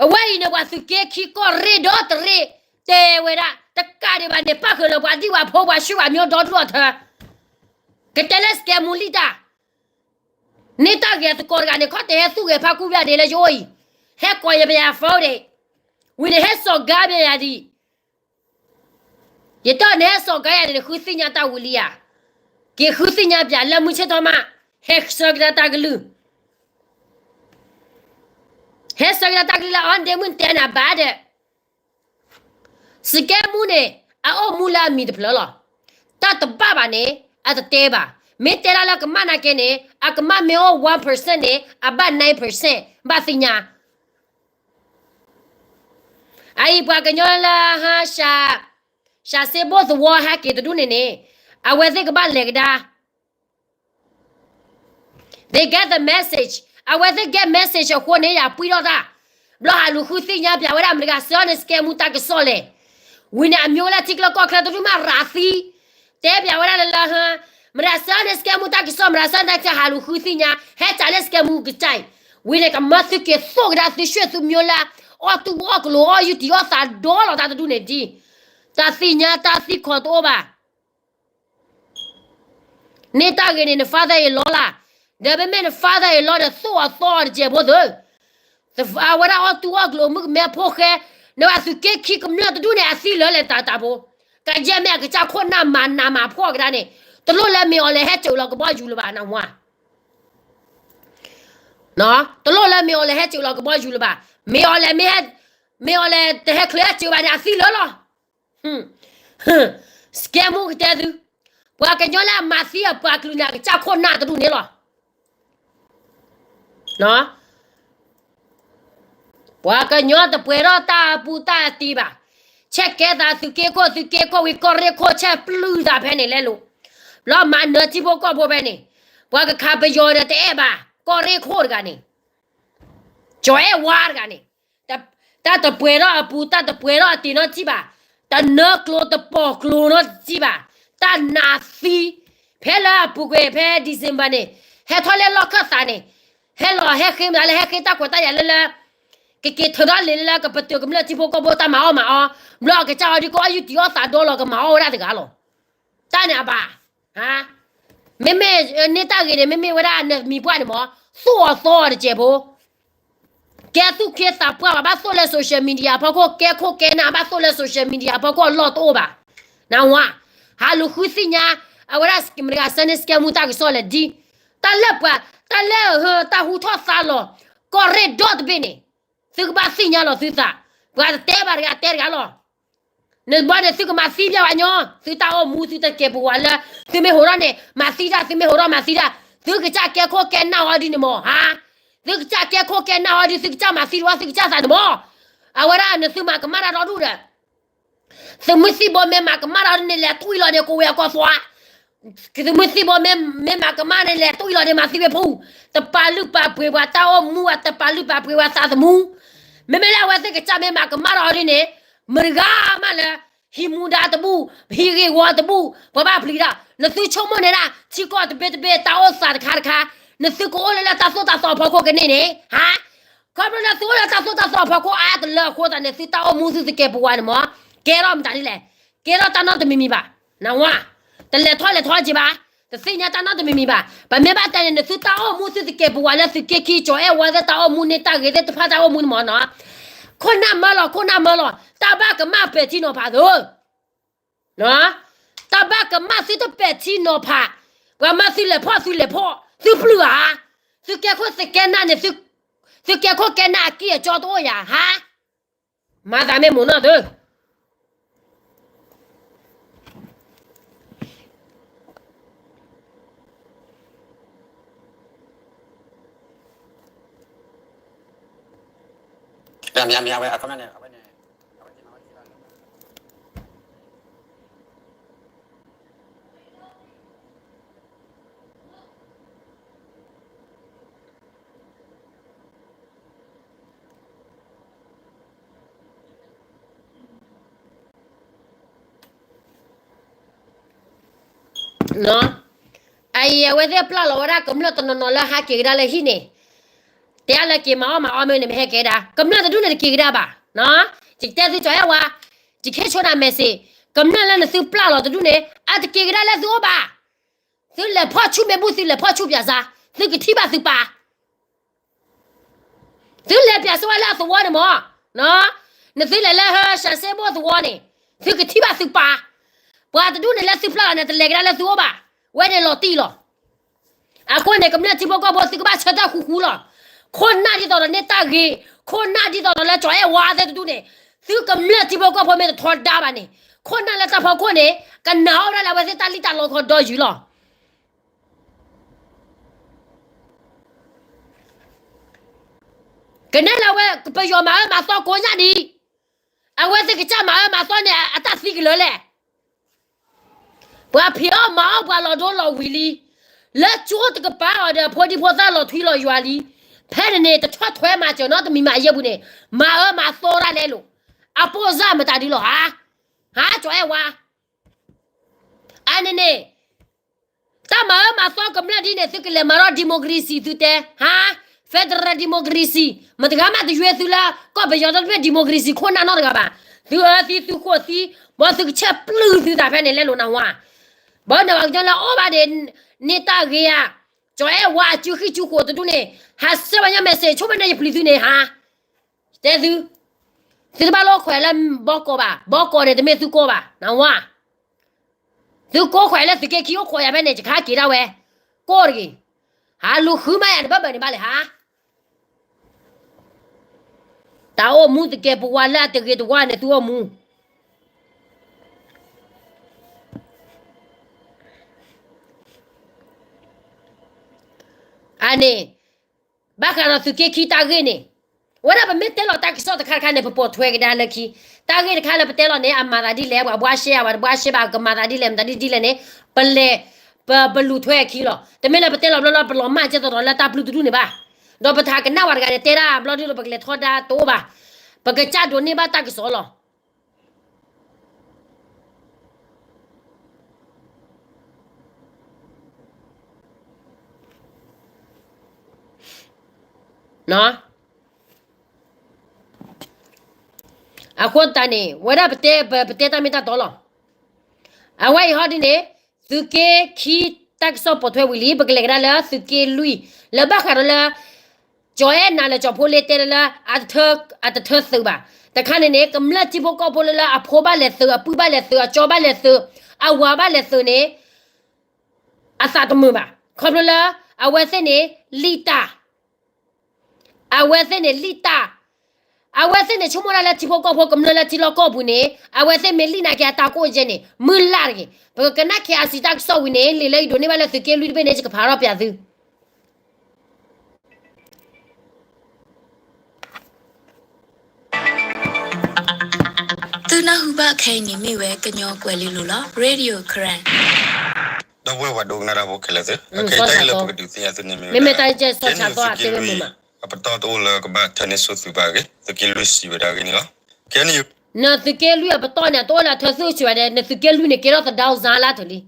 အဝဲအံၤန့ၣ် ပှၤသုးက့ခံကီၢ်ရ့ၣ်ဒီတရ့ၣ် တဲဝဲဒၣ် တကးဒံးဘၣ်န့ၣ် ပၣ်ဃုာ်လၢပှၤဒံၣ်ပှၤဖိပှၤဆှံပှၤမျိုးဒီဒူၣ်အထၢ ကတဲလၢစကဲမူလံတၢ် န့ၢ်တၢ်ဂဲၤသကိးတဂၤန့ၣ် ခီတဲဟဲသူၣ်ဂဲၤဖးကူၣ်ပျၢ်ဒ့လၢယအိၣ်အံၤ ဟဲကိးယပယၤဖိဒ့ၣ် ဝံၤန့ၣ်ဟဲစိာ်ကါပယၤဒံး ယတီၢ်န့ၣ်ဟဲစိာ်ကါယၤန့ၣ် နဃုသ့ၣ်ညါတၢ်ဝံၤလံဧါ. က့ၤဃုသ့ၣ်ညါပျးလၢမုၢ်ဆ့ၣ်ထီၣ်မး ဟဲဆၢကဒါတၢ်ကလုၢ် ဟဲဆၢကဒါတၢ်ကလုၢ်လၢအီၤဒ့မုၢ်တဲနၤဘၣ်ဒီး စကဲမူန့ၣ် အအိၣ်မူလၢအမံၤတဖျၢၣ်လီၤ. တၢ်တဘၣ်ဘၣ်န့ၣ် အတတဲဘၣ်. မ့ၢ်တဲဒၣ်လၢကမၣ်နာ်က့န့ၣ် အကမၣ်မ့ၢ်အိၣ် one percent န့ၣ် အဘၣ် nine percent ဘၣ်သ့ၣ်ညါ အအံၤပှၤကညီလၢဟါ ရှၤစ့ဘိၣ်သဝီဟဲက့ၤတဒူၣ်န့ၣ်န့ၣ် အဝဲသ့ၣ်ကဘၣ်လဲၤကဒါ they get the message အဝဲသ့ၣ် get message အဃိန့ၣ် ယၤပှံၢ်ထီၣ်တၢ် ဘျီဟးလူၤဃုသ့ၣ်ညါပျးဝဲဒၣ် မတၤဂၤစၢၤန့ၣ် စကဲမူတၢ်ကစီၣ်လဲၣ်. ဝံၤန့ၣ် အမျိုးလၢထံကျိကီၢ်ချၢတဒူၣ်မးရၤသံ တဲပျးဝဲဒၣ်လၢလၢ မတၤစၢၤန့ၣ် စကဲမူတၢ်ကစီၣ် မတၤစၢၤန့ၣ် ဟးလူၤဃုသ့ၣ်ညါ ဟဲစးလၢစကဲမူကစၢ်အံၤ ဝံၤန့ၣ် ကမၢသုက့ၤသိၣ်ကဒါသုဆွေသုမျိုးလၢ အီၣ်တူၢ်အီၣ်ကျိၤအီၣ်ယုၢ်တံၢ်အီၣ်သးဒီလီၤတၢ်တဒူၣ်န့ၣ်ဒ် တၢ်သ့ၣ်ညါတၢ်သံခီတအိၣ်ဘၣ် န့ၢ်တၢ်ဂ့ၤန့ၣ် န father-in-law လၢ်, ဒီးပမ့ၢ်န father-in-law ဒီးသိၣ်အီၤသီအီၤတစဲးဖိသၢ, အဝဲဒၣ်အီၣ်တူၢ်အီၣ်ကျိၤမုၣ်ကမဲဖိဃဲ, နဘၣ်သုးက့ခံကမျၢၢ်တဒူၣ်န့ၣ် အသံလၢာ်လဲၣ်တၢ်တၢ်ဖိ, ကယဲၢ်မ့ၢ်အကစၢ်ခိၣ်နၢ်မၤနးမၤဖှီၣ်ကဒါန့ၣ်, တလိၣ်လၢမ့ၢ်အီၤလဲၤဟဲစၢၤလီၤကဘီယူၤလၢၤဘၣ် နဝၤ တလိၣ်လၢမ့ၢ်အီၤလဲၤဟဲစၢၤလီၤကဘီယူၤလၢၤဘၣ်, မ့ၢ်အီၤလဲၤ, မ့ၢ်အီၤလဲၤတဟဲချုးဟဲစၢၤဘၣ်န့ၣ် အသံလၢာ်လီၤ. စကဲမူကတဲသု, ပှၤကညီလၢအမၤသံအပှၤကလုာ်န့ၣ် အကစၢ်ခိၣ်နၢ်တဒူၣ်န့ၣ်လီၤ. ပှၤကညီတပှဲၤထီၣ်တၢ်အပူၤတၢ်အတံၤဘၣ်. ဆဲးကဲသးသုးက့ခိၣ် သုးက့ခိၣ်ဝံၤ ကီၢ်ရ့ၣ်ခိၣ်ဆဲးပျုၢ်သးဖဲန့ၣ်လဲလိာ်. ဘျီမၤနၢၤထံဖိကီၢ်ဖိဖဲန့ၣ်, ပှၤကခးပယီၤဒီးတအဲၣ်ဘၣ် ကီၢ်ရ့ၣ်ခိၣ်တဂၤန့ၣ်, ကၠီၤအဲၣ်ဝါတဂၤန့ၣ်, တၢ်တပှဲၤထီၣ်အပူၤ တၢ်တပှဲၤထီၣ်အတံၤနီတစံၣ်ဘၣ်, တနၢကျိၤတပီၤကျိၤနီတစံၣ်ဘၣ်, တၢ်နးသံ, ဖဲလၢအပူၤကွံာ်ဖဲ December န့ၣ်, ဟဲထီၣ်လၢလီၢ်ခၢၣ်သးန့ၣ်, ဟဲလီၤဟဲဃ့မတၤလၢဟဲဃ့တၢ်ခွဲးတၢ်ယာ်လၢလၢ ကက့ၤထုးထီၣ်လံာ်လၢကပတုာ်ကမျၢၢ်ထံဖိကီၢ်ဖိတၢ်မၤအီၣ်မၤအီ, ဘျီအကစၢ်အီၤဒ်ကအိၣ်အယုၢ်တံၤအီၣ်သးဒီလီၤကမၤအီၣ်ဝဲဒၣ်တဂၤလီၤ. တၢ်န့ၣ်အဘၣ်, မ့မ့ၢ်န့ၢ်တၢ်ဂ့ၤန့ၣ် မ့မ့ၢ်ဝဲဒၣ်နမံၤပှၢ်န့ၣ်မ့ၢ်, သိၣ်အီၤသီအီၤတစဲးဖိ, ကဲသူၣ်က့သးပှၢ်ဘၣ် ဘၣ်သိၣ်လၢ social media အဖီခိၣ် ကဲခိၣ်ကဲနၢ် ဘၣ်သိၣ်လၢ social media အဖီခိၣ်အလီၢ်တအိၣ်ဘၣ်, နဝါ, ဟးလူၤဃုသ့ၣ်ညါ, အဝဲဒၣ်မတၤတဂၤ Sunday စကဲမူတၢ်ကစီၣ်လဲၣ်ဒ်, တၢ်လၢပှၤ, တၢ်လၢအဟၢတၢ်ဟူထီၣ်သါလီၤ, ကီၢ်ရ့ၣ်ဒီတဘ့ၣ်န့ၣ်, သုကဘၣ်သ့ၣ်ညါလီၤသုသး, ပှၤတတဲဘၣ်တဂၤတဲတဂၤလီၤ. နဘီန့ၣ်သုကမၤသံပျၢ်ဝဲညီ, သုတၢ်အိၣ်မူ သုတကဲးပဝးလၢ, သုမ့ၢ်ဟးထီၣ်န့ၣ် မၤသံတၢ် သုမ့ၢ်ဟးထီၣ်မၤသံတၢ်, သုကစၢ်ကဲခိၣ်ကဲနၢ်အီၤဒ်န့ၣ်မ့ၢ်ဧါ, သုကစၢ်ကဲခိၣ်ကဲနၢ်အီၤဒ် သုကစၢ်မၤသံတဝီ သုကစၢ်သးန့ၣ်မ့ၢ်, အဝဲဒၣ်နသုမၤကမၣ်တၢ်ဒီဒူၣ်ဒီး သုးမုၢ်သံၣ်ဘိမ့ၢ်မၤကမၣ်တၢ်ဒ်န့ၣ် လဲၤတွံၢ်လီၤန့ၣ် ကိးဝဲအကီၢ်သွါ, သုးမုၢ်သံၣ်ဘိမ့ၢ်မၤကမၣ်န့ၣ် လဲၤတွံၢ်လီၤန့ၣ် မၤသံဝဲဖူ, တပာ်လုၢ်ပာ်ပှ့ၤပှၤတၢ်အိၣ်မူ တပာ်လုၢ်ပာ်ပှ့ၤပှၤသးသမူ, မ့မ့ၢ်လၢအဝဲသ့ၣ်ကစၢ်မ့ၢ်မၤကမၣ်တၢ်ဒ်န့ၣ်, မတၤဂၤမးလၢ, ဟံးမူဒါတဘူၣ်, ဟံးဂ့ၢ်ဝီတဘူၣ်, ပှၤဘၣ်ပျံၤတၢ်, နသုဆိကမိၣ်န့ၣ်ဒၣ် ထံကီၢ်တဘ့ၣ်တဘ့ၣ်တၢ်အိၣ်သးတခါတခါ, နသုကအိၣ်လၢလၢတၢ်သိၣ်တၢ်သီအဖီခိၣ်ကန့ၢ်န့ၣ်, ဟါ ခီဖျိလၢသုအိၣ်လၢတၢ်သိၣ်တၢ်သီအဖီခိၣ်အါတလၢအဃိသတးန့ၣ် သုတၢ်အိၣ်မူသုတကဲးပဝးန့ၣ်မ့ၢ်, ကဲထီၣ်မတၤဒ်လဲၣ်, ကဲထီၣ်တၢ်နီတမံၤမံၤဘၣ်, နဝါ, တလဲၤထီၣ်လဲၤထီက့ၤဘၣ်, တသ့ၣ်ညါတၢ်နီတမံၤမံၤဘၣ်, ပမ့ၢ်ဘၣ်တဲန့ၣ် နသုတၢ်အိၣ်မူသုတကဲးပဝးလၢသုးက့ခံ ကၠီၤအဲၣ်ဝါသ့ၣ်တၢ်အိၣ်မူန့ၢ်တၢ်ဂ့ၤသ့ၣ်တဖၣ်တၢ်အိၣ်မူန့ၣ်မ့ၢ်နီၤ, ခိၣ်နၢ်မၢလီၤ ခိၣ်နၢ်မၢလီၤ တၢ်ဘၣ်ကမၣ်ပဲာ်ထံနီၤဖးသု တၢ်ဘၣ်ကမၣ်သုတပဲာ်ထံနီၤဖး, ပှၤမၤသုလဲၤဖီၣ်သုလဲၤဖီၣ် သုပျုၢ်ဧါ, သုကဲခိၣ်သုကဲနၢ်န့ၣ်, သုကဲခိၣ်ကဲနၢ်အကံၢ်အကီတအိၣ်ယၤဟါ, မၤသးမ့ၢ်မိၢ်နီၢ်သု အံၤအဝဲသ့ၣ်ပျၢ်လီၤဝဲဒၣ်ကမျၢၢ်တနီၤနီၤလၢဟးက့ၤကဒါလၢဟံၣ်န့ၣ်, တဲလၢက့ၤမၤအီၣ်မၤအီမ့ၢ်န့ၣ် မ့ၢ်ဟဲက့ၤကဒါ ကမျၢၢ်တဒူၣ်န့ၣ်တက့ၤကဒါဘၣ်, ယကတဲသုကၠီၤအဲၣ်ဝါ, ယကဟ့ၣ်ဆိနၤ message, ကမျၢၢ်လၢနသုပျၢ်လီၤတဒူၣ်န့ၣ် အတက့ၤကဒါလၢသုအိၣ်ဘၣ်, သုလဲၤဖီၣ်ဆူၣ်မ့ၢ်ဘူၣ် သုလဲၤဖီၣ်ဆူၣ်ပၠးစါ, သုကထံၣ်ဘၣ်သုပၢ် သုလဲၤပၠးစၢၤဝဲလၢအသဝီန့ၣ်မ့ၢ်, နသုလဲၤလၢဟၢ စၢၤစ့ဘိၣ်သဝီန့ၣ်, သုကထံၣ်ဘၣ်သုပၢ်, ပှၤတဒူၣ်န့ၣ်လၢသုပျၢ်လီၤန့ၣ် တလဲၤကဒါလၢသုအိၣ်ဘၣ်, ဝဲန့ၣ်လီၤတံၢ်လီၤ. အဃိန့ၣ် ကမျၢၢ်ထံဖိကီၢ်ဖိ သုကဘၣ်ဆၢထၢၣ်ဃူဃူလီၤ. ခိၣ်နၢ်ဒ်သိးဒီးန့ၢ်တၢ်ဂ့ၤ, ခိၣ်နၢ်ဒ်သိးဒီးလၢကၠီၤအဲၣ်ဝါသ့ၣ်တဒူၣ်န့ၣ်, သုကမျၢၢ်ထံဖိကီၢ်ဖိမ့ၢ်တထီဒါဘၣ်န့ၣ်, ခိၣ်နၢ်လၢတၢ်ဖီခိၣ်န့ၣ် ကနာ်အီၣ်ဝဲဒၣ်လၢအဝဲသ့ၣ်တၢ်လံၣ်တၢ်လီခီဒီယုာ်လီၤ. ကနဲၣ်လၢအဝဲ ပယီၤမၤအၢမၤသီကိးညါဒံး, အဝဲသ့ၣ်ကစၢ်မၤအၢမၤသီန့ၣ် အတၢ်သံကလၢာ်လဲၣ်. ပှၤဖံးအီၣ်မၤအီၣ်ပှၤလီၤဒိလီၤဝံၤလံ, လၢကၠိတကပၤအီၤဒီး ဖိဒံဖိသၣ်လီၤထွံလီၤယွၤလံ, ဖဲန့ၣ်န့ၣ် တဆီၣ်ထွဲမၤစၢၤနီတမံၤမးအယဲၢ်ပူၤန့ၣ်, မၤအၢမၤသီဒၣ်လဲာ်လိာ်, အပိၢ်စၢ်မတၤဒုလီၤဧါ, ဟါ ကၠီၤအဲၣ်ဝါ အန့ၣ်န့ၣ် တၢ်မၤအၢမၤသီကမျၢၢ်ဒ်န့ၣ် သုကလဲၤမၤထီၣ် democracy သုတဲ, ဟါ, federal democracy မတၤတဂၤမးတယွဲသုလၢ ကီၢ်ပယီၤတဘ့ၣ် democracy ခိၣ်နၢ်နီတဂၤဘၣ်, သုအၢသံသုဃိးသံ, ဘၣ်သုကဆဲးပျုၢ်သုသးဖဲန့ၣ်လဲလိာ်နဝါ, ဘၣ်နဝၤကညီလၢအအိၣ်ဘၣ်ဒံး, န့ၢ်တၢ်ဂ့ၤဧါ, ကၠီၤအဲၣ်ဝါအစုဃံစုဃိးတဒူၣ်န့ၣ်, ဟးဆှၢဝဲညါ message ဆိကမိၣ်န့ၣ်ယပျံၤသုန့ၣ်ဟါ, တဲသု, သုတဘၣ်လိၣ်ခွဲးလၢဘီကီးဘၣ်, ဘီကီးန့ၣ်တမ့ၢ်သုကီၢ်ဘၣ် နဝါ သုကိးခွဲးလၢသုးက့ခံအိၣ်ခိးယၤဖဲန့ၣ် ယခါက့ၤဒၣ်ဝဲ, ကိးတဂ့ၤ, ဟးလူၤဃုမးယၤန့ၣ် ဘၣ်ဘၣ်န့ၣ်ဘၣ်လဲၣ်ဟါ, တၢ်အိၣ်မူတကဲးပဝးလၢအတဂ့ၤတဝါန့ၣ်သုအိၣ်မူ အန့ၣ်, ဘၣ်ဃးဒီးသုးက့ခံတၢ်ဂ့ၢ်န့ၣ်, အဝဲဒၣ်ပမ့ၢ်တဲလီၤတၢ်ကစီၣ်တခါတခါန့ၣ် ပပိာ်ထွဲကဒါလၢခံ, တၢ်ဂ့ၢ်တခါလၢပတဲလီၤန့ၣ် အမၤသးဒ်လဲၣ်, ပှၤဘှါရှဲဧါ, ပှၤတဘှါရှဲဘၣ်, ကမၤသးဒ်လဲၣ်, မတၤဒ်လဲၣ်န့ၣ်, ပလဲၤ, ပ, ပလူၤထွဲအခံလီၤ. တမ့ၢ်လၢပတဲလီၤဘျီလၢပလီၤမၢ်ကဲသိးဒီးလၢတၢ်ပျုၢ်တဒူၣ်န့ၣ်ဘၣ်. ဒီးပထးကနၣ်ဝဲတဂၤန့ၣ် တဲဒၣ်ဘျီဒုဒီး ပကလဲၤထီဒါတအိၣ်ဘၣ်. ပကစၢ်ဒိးန့ၢ်ဘၣ်တၢ်ကစီၣ်လီၤ. အဃိသတးန့ၣ် ဝဲဒၣ်ပတဲ, ပ, ပတဲတၢ်မ့ၢ်တၢ်တီလီၤ. အဝဲအံၤဟီဒ်န့ၣ်, သုးက့ခံတၢ်ကစီၣ်ပိာ်ထွဲဝံၤလံ, ပကလဲၤကဒါလၢသုးက့လွံၢ်, လၢဘၣ်ဃးဒီးလၢ ကၠီၤအဲၣ်နၤလၢကၠီၤဖိလ့တဲလၢ အတထၢသုးဘၣ်. တခါန့ၣ်န့ၣ် ကမျၢၢ်ထံဖိကီၢ်ဖိလၢလၢအဖိဘၣ်လဲၤသုး, အပုၢ်ဘၣ်လဲၤသုး, အကၠီဘၣ်လဲၤသုး, အကၠီဘၣ်လဲၤသုးန့ၣ် အသးတမုာ်ဘၣ်. ခီဖျိလၢ အဝဲသ့ၣ်န့ၣ် လံၣ်တၢ် အဝဲသ့ၣ်န့ၣ်လံၣ်တၢ်, အဝဲသ့ၣ်န့ၣ်ဆိကမိၣ်ဒၣ်လၢထံဖိကီၢ်ဖိကမျၢၢ်လၢထံလီၢ်ကီၢ်ပူၤန့ၣ် အဝဲသ့ၣ်မ့ၢ်လံၣ်နာ်က့အတၢ်ကိၣ်ယဲန့ၣ် မုၢ်လၢ်တဂ့ၤ. ပကကနၣ် KIC တၢ်ကစီၣ်ဝံၤန့ၣ် လံာ်လၢယဒိးန့ၢ်ဘၣ်လၢသုးက့လွံၢ်တဘ့ၣ်န့ၣ် ယကဖးထီၣ်ပၠးသု သုနၢ်ဟူဘၣ်ခဲအံၤန့ၣ်မ့ၢ်ဝဲကညီကွဲၤလ့လိၤလီၤ Radio Karen ဒီပုၢ်ဝဲၢ်ပှၤဒိကနၣ်တၢ်ဖိခဲလၢာ်သ့ၣ်, မ့မ့ၢ်တၢ်ကဲစီၣ်ဆၣ်သီအတဲဝဲမ့ၢ်မး အပတီၢ်တအိၣ်လၢကဘၣ်ထၢန့ၢ်ဆူၣ်သုးဘၣ်အဂ့ၢ် သုးက့လွံၢ်စံးဝဲဒၣ်အဂ့ၢ်န့ၣ်လီၤ. နသုးက့လွံၢ်အပတီၢ်န့ၣ် တအိၣ်လၢအထၢဆူၣ်စံးဝဲဒၣ် နသုးက့လွံၢ်န့ၣ် ကဲထီၣ်သဒါစါလၢထၢလံ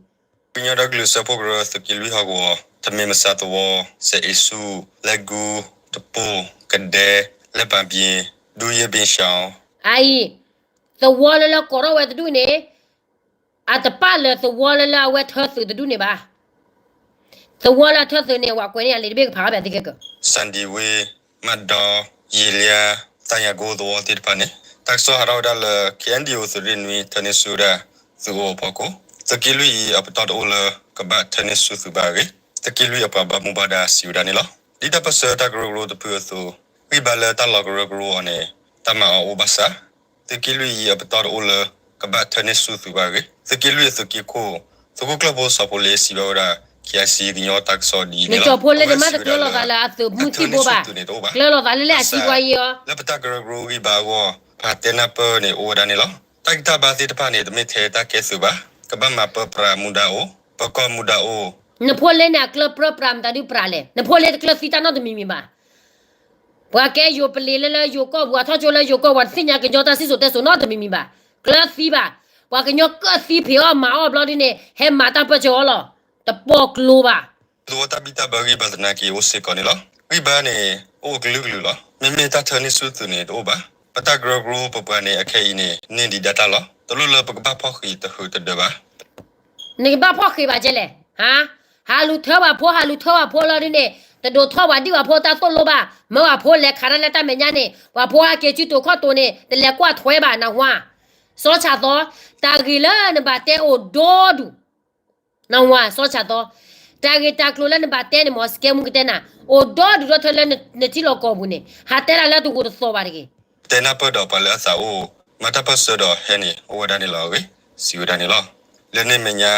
ကညီဒီကလုာ်စၢဖှိၣ်ကရၢသုးက့လွံၢ်ဟီၣ်ကဝီၤ ထမ့ၢ်မဆါသဝီ စဲးအ့ဆူၣ် လဲၣ်ကူၣ် တပိၢ် ကဒဲ လၢပၣ်ဘံၣ် ဒူယ့ၣ်ဘ့ၣ်စှီၤ အအံၤ သဝီလၢလၢကိးထီၣ်ဝဲတဒူၣ်န့ၣ် အတပာ်လၢသဝီလၢလၢအဝဲထၢသုးတဒူၣ်န့ၣ်ဘၣ်. သဝီလၢအထၢသုးန့ၣ် ဝဲကွဲးန့ၢ်အလံာ်တဘ့ၣ်ကဖးဘၣ်သုကဲကၢ စၣ်ဒံဝ့ၢ် မၣ်ဒီ ယံာ်လံ သၣ်ညါကိသဝီသ့ၣ်တဖၣ်န့ၣ် တၢ်ကစီၣ်ဟးထီၣ်ဝဲဒၣ်လၢ KNDO သုးရ့ၣ်နွံထၢန့ၢ်ဆူၣ်ဝဲဒၣ် သုးအိၣ်အဖီခိၣ် သုးက့လွံၢ်အံၤအပတီၢ်တအိၣ်လၢကဘၣ်ထၢန့ၢ်ဆူၣ်သုးဘၣ်အဂ့ၢ် သုးက့လွံၢ်အပှၤဘၣ်မူဘၣ်ဒါစံးဝဲဒၣ်န့ၣ်လီၤ. ဒ်တၢ်ပၢၢ်ဆၢတၢ်ကရၢကရိတဖုအသိး ဂံၢ်ဘါလၢတၢ်လီၢ်ကရၢကရိအီၤန့ၣ် တၢ်မၤအီၤအိၣ်ဘၣ်ဆၣ် သုးက့လွံၢ်အံၤအပတီၢ်တအိၣ်လၢကဘၣ်ထၢန့ၢ်ဆူၣ်သုးဘၣ်အဂ့ၢ် သုးက့လွံၢ်အသုးက့ခိၣ် သုးခိၣ်ကျၢၢ်ဖိစီၤဖိလ့စံးဘၣ်ဝဲဒၣ် KIC ကညီတၢ်ကစီၣ်ဒ်အံၤန့ၣ်လီၤ. နကၠီၤဖိလၢနမ့ၢ်တကျၢၤလိာ်သးလၢအသုးမုၢ်သံၣ်ဘိဘၣ်, ကျၢၤလိာ်သးလၢလၢအစံးပှၤယံၤအီၤ လၢပတၢ်ကရၢကရိဂံၢ်ဘါအဂီၢ် ပဟးတဲနၢ်ပၢၢ်န့ၣ်အိၣ်ဝဲဒၣ်န့ၣ်လီၤ. တၢ်ဂံၢ်တၢ်ဘါသ့ၣ်တဖၣ်န့ၣ် တမ့ၢ်ထဲတၢ်ကဲသုးဘၣ်, ကဘၣ်မၤပၢပြးမူဒါအိၣ်, ပကီၢ်မူဒါအိၣ်. နဖိလ့န့ၣ် အကျၢၤပြၢပြးမတၤဒုပြးလဲၣ်, နဖိလ့တကျၢၤသံတၢ်နီတမံၤမံၤဘၣ်. ပှၤကဲယိၤပလံၤလၢလၢယိၤကီၢ်ပူၤ အထီၣ်ကၠိလၢယိၤကီၢ်ပူၤ တသ့ၣ်ညါကညီတၢ်စံၣ်စိၤတဲစိၤနီတမံၤမံၤဘၣ်. ကျၢၤသံဘၣ်. ပှၤကညီကၢၣ်သံဖံးအီၣ်မၤအီၣ်ဘျီဒ်န့ၣ် ဟဲမၤတၢ်ပၢၢ်ဆၢအီၤလီၤ. တပိာ်ကျိဘၣ်. သဝီတၢ်ဘံၣ်တၢ်ဘၢဂံၢ်ဘါသနာ်က့အိၣ်စ့ၢ်ကီးန့ၣ်လီၤ. ဂံၢ်ဘါန့ၣ် အိၣ်ကလုာ်ကလုာ်လီၤ. မ့မ့ၢ်တၢ်ထၢန့ၢ်ဆူၣ်သုးန့ၣ်တအိၣ်ဘၣ်. ပတၢ်ကရၢကရိပပှၤန့ၣ် အခဲအံၤန့ၣ် န့ၢ်ဒံးဒၣ်တၢ်လီၤ. တလိၣ်လၢပကဘၣ်ဖီၣ်ဃံးတဟုးတဒၢးဘၣ်. နကဘၣ်ဖီၣ်ဃံးဘၣ်ကဲလဲၣ်, ဟး, ဟးလူၤထၢပှၤဖိ ဟးလူၤထၢပှၤဖိလီၤဒ်န့ၣ် တဒိးထီၣ်ပှၤဒံၣ်ပှၤဖိတၢ်သိၣ်လိဘၣ်. မၢပှၤဖိလဲၤခးတၢ်လၢတၢ်မဲာ်ညါန့ၣ် ပှၤဖိဟဲက့ၤစုတိၤခီၣ်တိၤန့ၣ် တလဲၤကွၢ်ထွဲဘၣ် နဝါ. စီၤဆၣ်သီ, တၢ်ဂ့ၢ်လၢနဘၣ်တဲအိၣ်ဒီဒူၣ် နဝါ စီၤဆၣ်သီ, တၢ်ဂ့ၢ်တၢ်ကျိၤလၢနဘၣ်တဲန့ၣ် မ်စကဲမူကတဲနၤ, အိၣ်ဒီဒူၣ်ဒီထၢလၢနထံလီၢ်ကီၢ်ပူၤန့ၣ် ဟးတဲဒၣ်လၢတဂိာ်တသီၣ်ဘၣ်တဂ့ၤ. တဲနၢ်ပၢၢ်ဒီးပှၤလၢအသးအိၣ် မၤတၢ်ပၢၢ်ဆၢဒီးဟဲန့ၣ် အိၣ်ဝဲဒၣ်န့ၣ်လီၤအဂ့ၢ် စံးဝဲဒၣ်န့ၣ်လီၤ. လၢန့ၣ်အမဲာ်ညါ